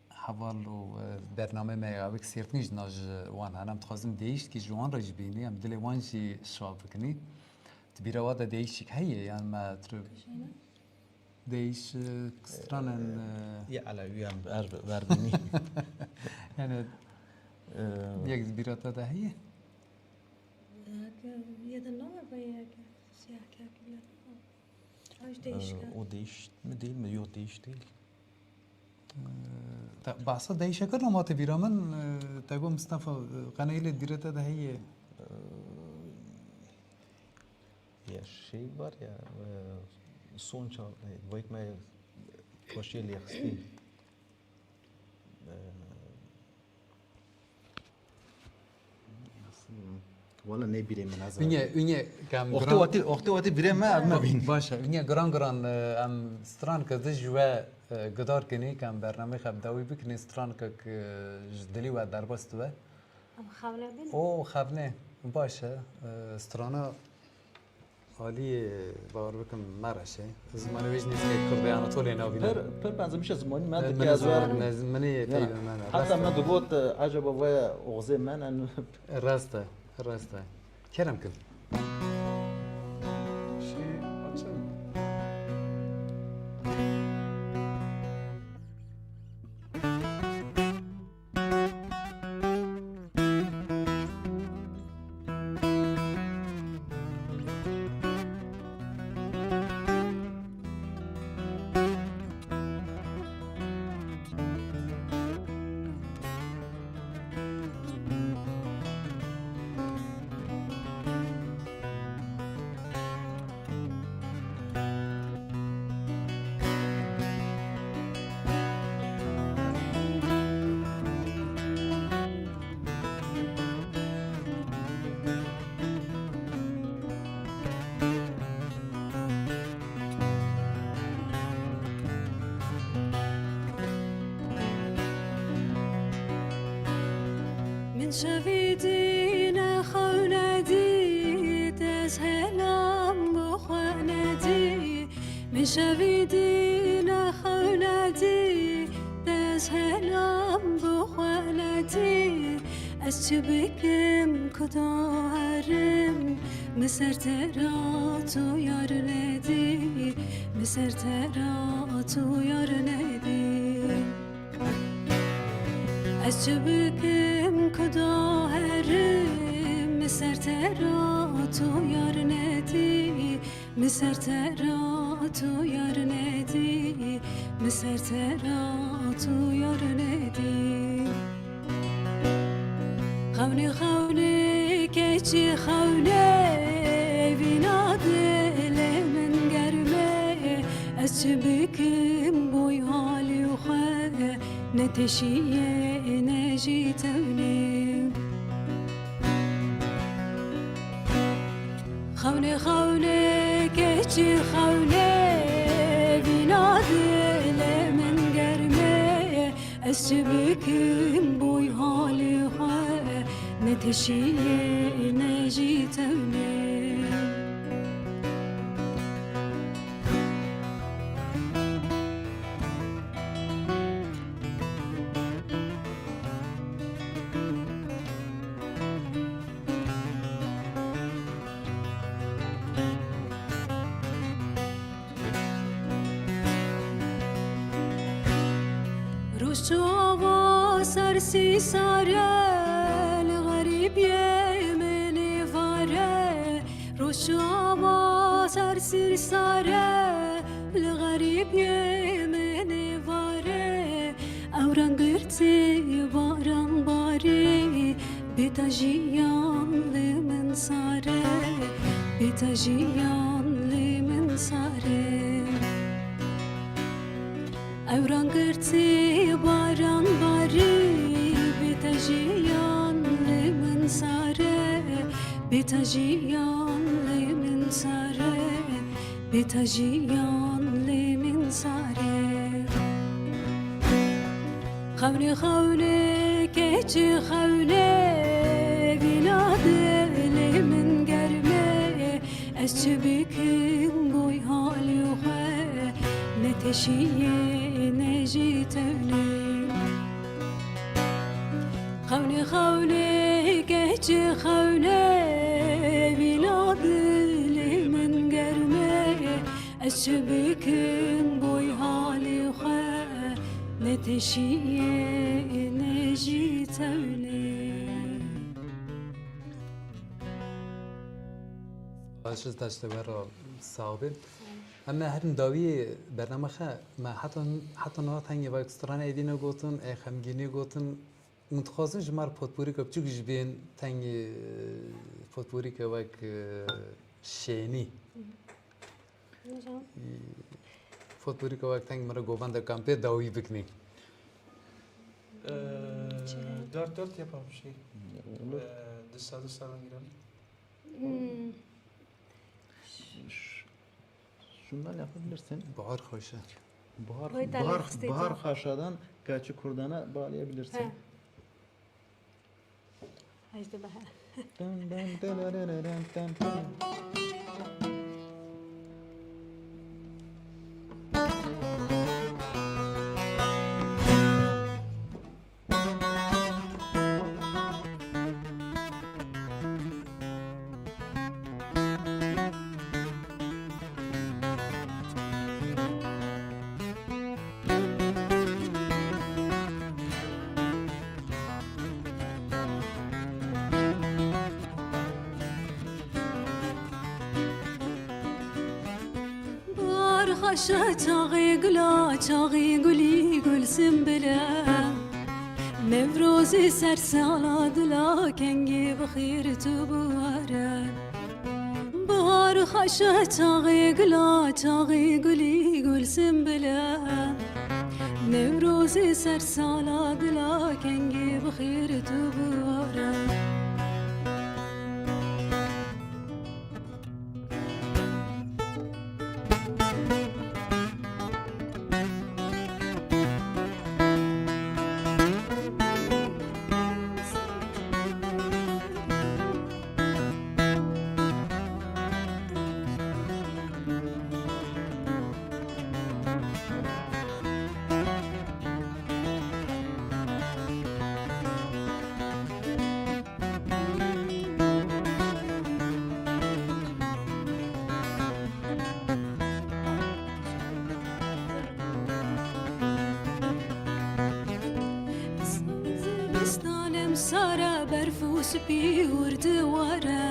heval û, e, bername me ya wek sêrtinî ji na ji wan hene. Em dixwazin deyîşkî ji wan re jî bînî, em dilê wan jî şav bikinî. Di bîra wa de deyîşik heye, yan me tu Deyş, e, stranên, e, Yê Elewî em er bi-, ver bînî. Yani, E, yek di bîra te de heye? Heke yê de name be yek siyah kek bile. Ew jî e, değişken. O değiş mi değil mi? Yok, değiş değil. E, te, bahsa değişe kir, ama te bîra min, e, te got Mustafa, e, qeneyê lê di bîra te de heye. E, Ya şey var ya, e, Sonça, e, vayik me xweşiyê lê xistî. E, Wala ne bîrê min ez. Ünye, ünye kam Oxtê giran. Watî, oxtê watî bîrê me, ev me bîn. Ba-, baş e, ünye giran giran, e, em stran ke di ji we, e, gidar kinî, kam bernameyê xwe bi dawî bikinî, stran ke, e, ji dilî we derbas dibe. Em xewne bin. O xevne, baş e. E, strana alî, e, bawer bikim, me reş e. Zimanê wê jî nêzîkê Kurdê Anatoliyê nabîne. Pir, pir benzemiş e zimanî me. E, dike min ez ziman, ez, min ê peyvê me ne. Heta rast e. Me digot, e, ecaba vaya oxzê me ne? Rast e, rast e. Kerem kin. Şey, açın. Min şevî dî nexewnedî, te ez helam bi xwe nedî. Min şevî dî nexewnedî, te ez helam bi xwe nedî. Ez çi bikim ku da herim, min ser te ra tu yar nedî, min ser te ra tu yar nedî. Ez çi bikim ku da herim, min ser te ra tu yar nedî, min ser te ra tu yar nedî, min ser te ra tu yar nedî. Xewnê, xewnê, keçî xewnê, vîna dilê min germ e. Ez çi bikim boy halî xwe, ne teşiyê ne jî tewnê. Xewnê, xewnê, keçî xewnê, vîna dilê min germ e. Ez çi bikim boy halî xwe, ne teşiyê ne jî tewnê. Roj çawa ser sîsar e, li xerîbiyê min êvar e. Roj çawa ser sîsar e, li xerîbiyê min êvar e. Ew rengirtî baran barî, bê te jiyan li min sar e, bê te jiyan li min sar e. Ew rengirtî baran barî, bê te jiyan li min sar e, Te jiyan lê min sare, bê te jiyan lê min sare. Xewnê xewnê keçê xewnê, vîna dilê min germê. Ez çi bikim boy halê xwe, ne teşiyê ne jî tewnê. Xewnê xewnê keçê xewnê, vîna dilê min germê. Ez çi bikim boy halê xwe, ne teşiyê ne jî tewnê. Baş, ez daşte we re sax bim. Em ê herin dawiyê bername xe, me heta, heta niha tengê vak strana êdî negotin, ê xemgînî gotin. Min dixwazin ji me re potporîka biçûk ji bên tengê, e, potporîka wek, e, şênî. Nizanim. E, potporîka wek teng min re govende kampê dawî bikinî. Ee, Çi? Dört dört yapalım şey. Olur. Ee, dış sahada sağdan girelim. Hmm. Ş-, şundan yapabilirsin. Bahar Xaşa. Bahar, Vay, Bahar, talihsiz Bahar ya. Xaşa'dan Kaçı Kurdana bağlayabilirsin. He. Hajde Bahar. Dın dın dın dın dın dın dın. Bahar xweşe çaxê gula, çaxê gulî gul simbile. Newrozê ser sala dila, kengê bi xêr tu biware. Bahar xweşe çaxê gula, çaxê gulî gul simbile. Newrozê ser sala dila, kengê bi xêr tu biware. Zivistan emsara berf û spî û di were.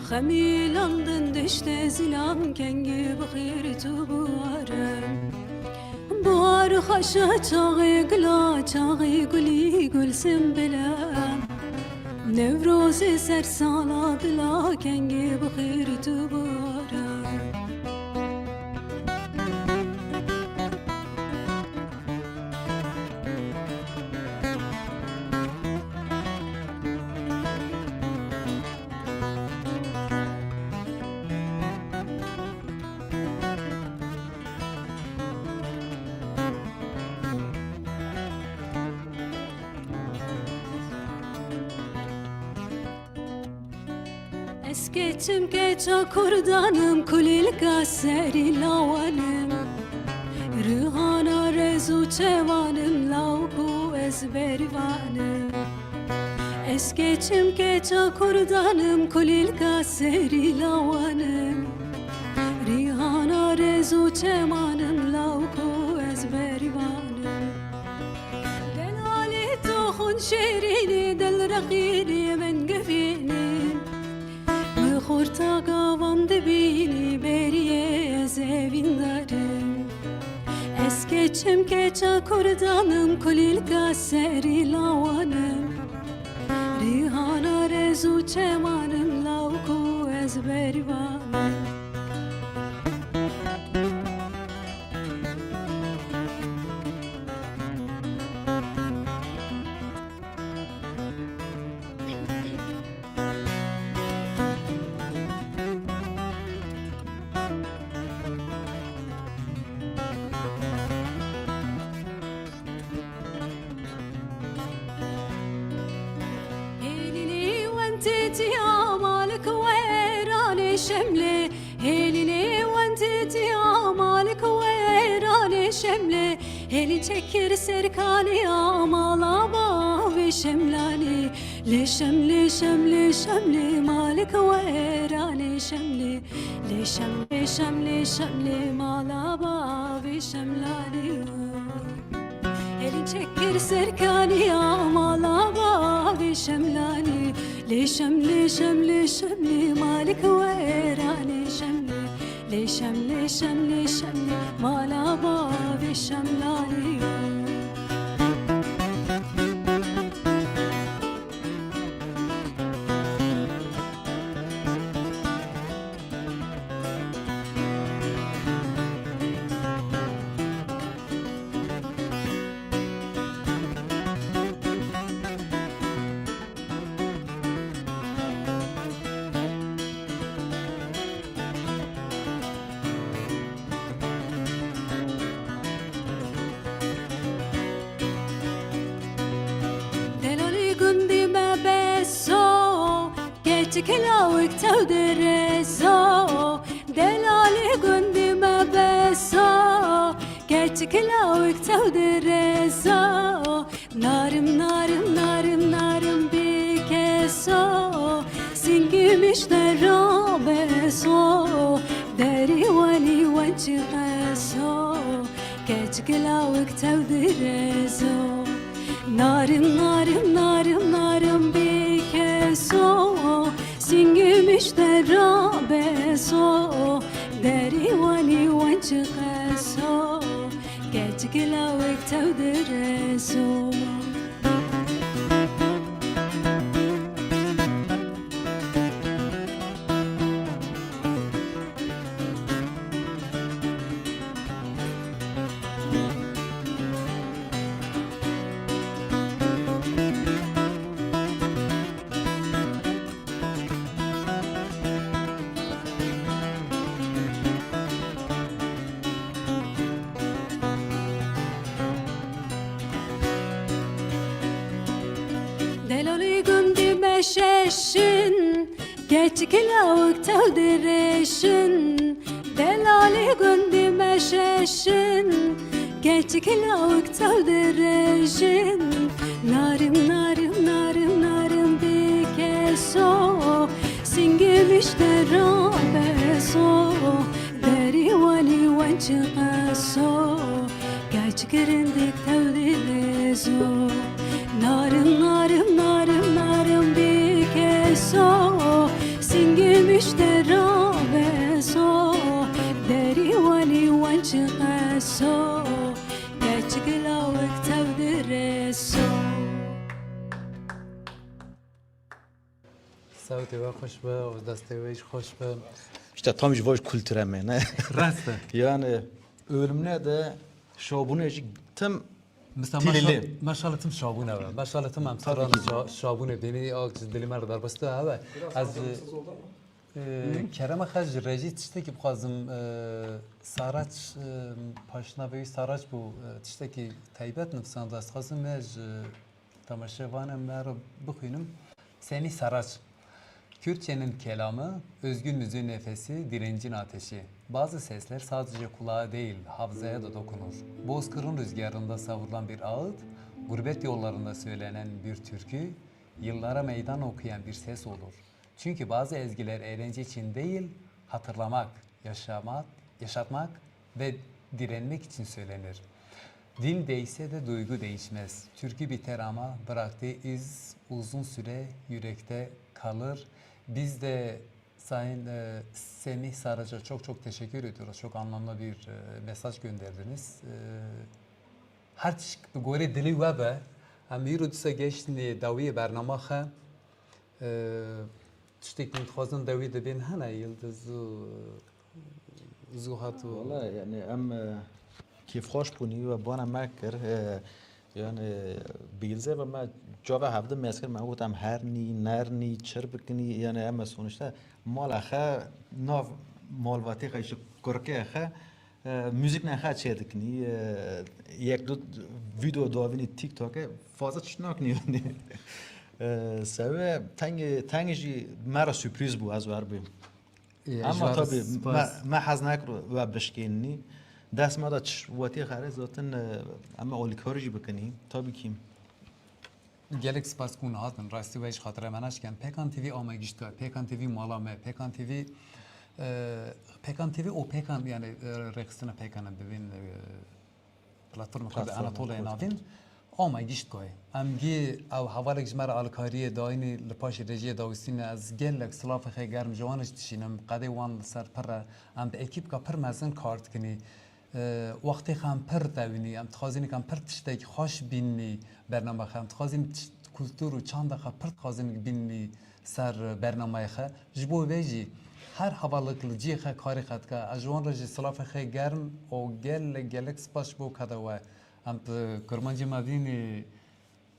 Xemîlandin diştê zilam, kengê bi xêr tu biware. Bahar xweşe çaxê gula, çaxê gulî gul simbile. Newrozê ser sala dila, kengê bi xêr tu biware. Ez keçim keça kurdanim, kulîlka serî lawanim. Rihana rez û çewanim, law ku ez berivanim. Ez keçim keça kurdanim, kulîlka serî lawanim. Rihana rez û çewanim, law ku ez berivanim. Delalê tu xwin şêrînî, dil reqînî min givînî. Min xorta gavan dibînî, beriyê ez evîndarim. Ez keçim keça kurdanim, kulîlka serî lawanim. Rihana rez û çewanim, law ku ez berivanim. Tiya malik weranê Şemlê, hêlî nêwend tiya malik weranê Şemlê, hêlî çekir serkaniya mala bavê Şemlanê. Lê Şemlê, Şemlê, Şemlê, malik weranê Şemlê. Lê Şemlê, Şemlê, Şemlê, mala bavê Şemlanê. Elî çekir serkaniya mala bavê Şemlanî. Lê Şemlê, Şemlê, Şemlê, malik weranê Şemlê. Lê Şemlê, Şemlê, Şemlê, mala bavê Şemlanî. Delalê gundê me beso, keçik lawik tew direzo. Delalê gundê me beso, keçik lawik tew direzo. Narim, narim, narim, narim bê keso, singê min ji te ra beso, derê wenî wen çi qeso, keçik lawik tew direzo. Narim, narim, narim, narim bê keso, singê min ji te ra beso, derê wenî wen çi qeso. Keçik lawik tew direzo. Delalê gundê me şeşin, keçik lawik tew dirêşin. Delalê gundê me şeşin, keçik lawik tew dirêjin. Narim, narim, narim, narim bê keso, singê min ji te ra beso, derê wenî wen çi qeso, keçik rindik tew dirêzo. Narim, narim, narim, narim bê keso, singê min ji te ra beso, derê wenî wen çi qeso, keçik lawik tew direso. Sewtê we xweş be, û destê we jî xweş be. İşte tam ji bo kulture me, ne? Rast e. Yani ölümüne de şabune jî tim Mesela tilili. Maşal-, maşallah tim şabune be. Maşallah tim em Tabii saran ki. şa-, şabune beni ak ji dilê me re derbas tu heve. Ez, e, kerema xwe ji rejî tiştekî bixwazim, e, Saraç, e, paşna vê Saraç bû, e, tiştekî taybet nivîsand. Ez dixwazim me ji temaşevanên me re bixwînim. Semî Saraç. Kürtçenin kelamı, özgün müziğin nefesi, direncin ateşi. Bazı sesler sadece kulağa değil, hafızaya da dokunur. Bozkır'ın rüzgarında savrulan bir ağıt, gurbet yollarında söylenen bir türkü, yıllara meydan okuyan bir ses olur. Çünkü bazı ezgiler eğlence için değil, hatırlamak, yaşamak, yaşatmak ve direnmek için söylenir. Dil değişse de duygu değişmez. Türkü biter ama bıraktığı iz uzun süre yürekte kalır. Biz de Sayın, e, Semih Saraç'a çok çok teşekkür ediyoruz. Çok anlamlı bir, e, mesaj gönderdiniz. E, her tişt bi gorê dilê we be. Em îro dîsa geştinê dawiyê bernama xwe. E, tiştekî dixwazin dawî dibên hene, Yildiz û Zuhat û Wala, yani, em, e, kêfxweş bûnî we bana me kir. E, yani, bi Yildiz ve me çava hevdi mez kir, me got em hernî, nernî, çir bikinî, yani, em sonuçta mala xe nav malvatê xe, işte, kurkê xe, e, müzik ne xe çê dikinî, e, yek du video davînî TikTok'e fazla çi nakinî yani. Ee, Sewe teng, teng jî me re sürpriz bû, ez wer bûm. Ama tabii me, me hez nekir we bişkênî. Dest me de çi wetî xerê zaten, e, em alîkarî jî bikinî. Tabii ki. Gelek spas ku hûn hatin. Rastî we ji xatira me naşken. Pêkan T V ama gişt we. Pêkan T V mala me. Pêkan T V, e, Pêkan T V û Pêkan, yani, e, rêxistina Pêkan e, bibên, e, platforma xwe bi Platforma Anatolya xwe. Navîn. Ama gişt koy. Em gî ew hevalek ji me re alîkariyê dayînî li paşê rejiyê dawîstîne. Ez gelek silafê xwe germ ji wan jî dişînim. Qedê wan li ser pir e. Em bi ekîpka pir mezin kar dikinî. E, wextê xwe em pir dewînî, em dixwazîn em pir tiştek xweş bînî bernama xwe, em dixwazîn tişt-, kultur û çanda xwe pir dixwazîn bînî ser bernamaya xwe. Ji bo vê jî her hevalek li cihê xwe karê xwe dike. Ez ji wan re jî silafê xwe germ û gelek gelek spas ji bo keda we. Em bi kurmancê me vînî,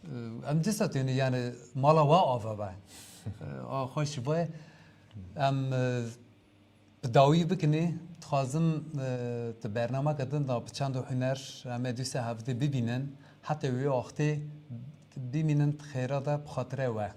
e, em dîsa tênî, yani mala we ava be. E, a xweş be. Em, e, Bi dawî bikinî, dixwazim, e, di bernameke din de bi çand û huner em ê dîsa hevdî bibînin, heta wê wextê bimînin di xêra de bi xatirê we.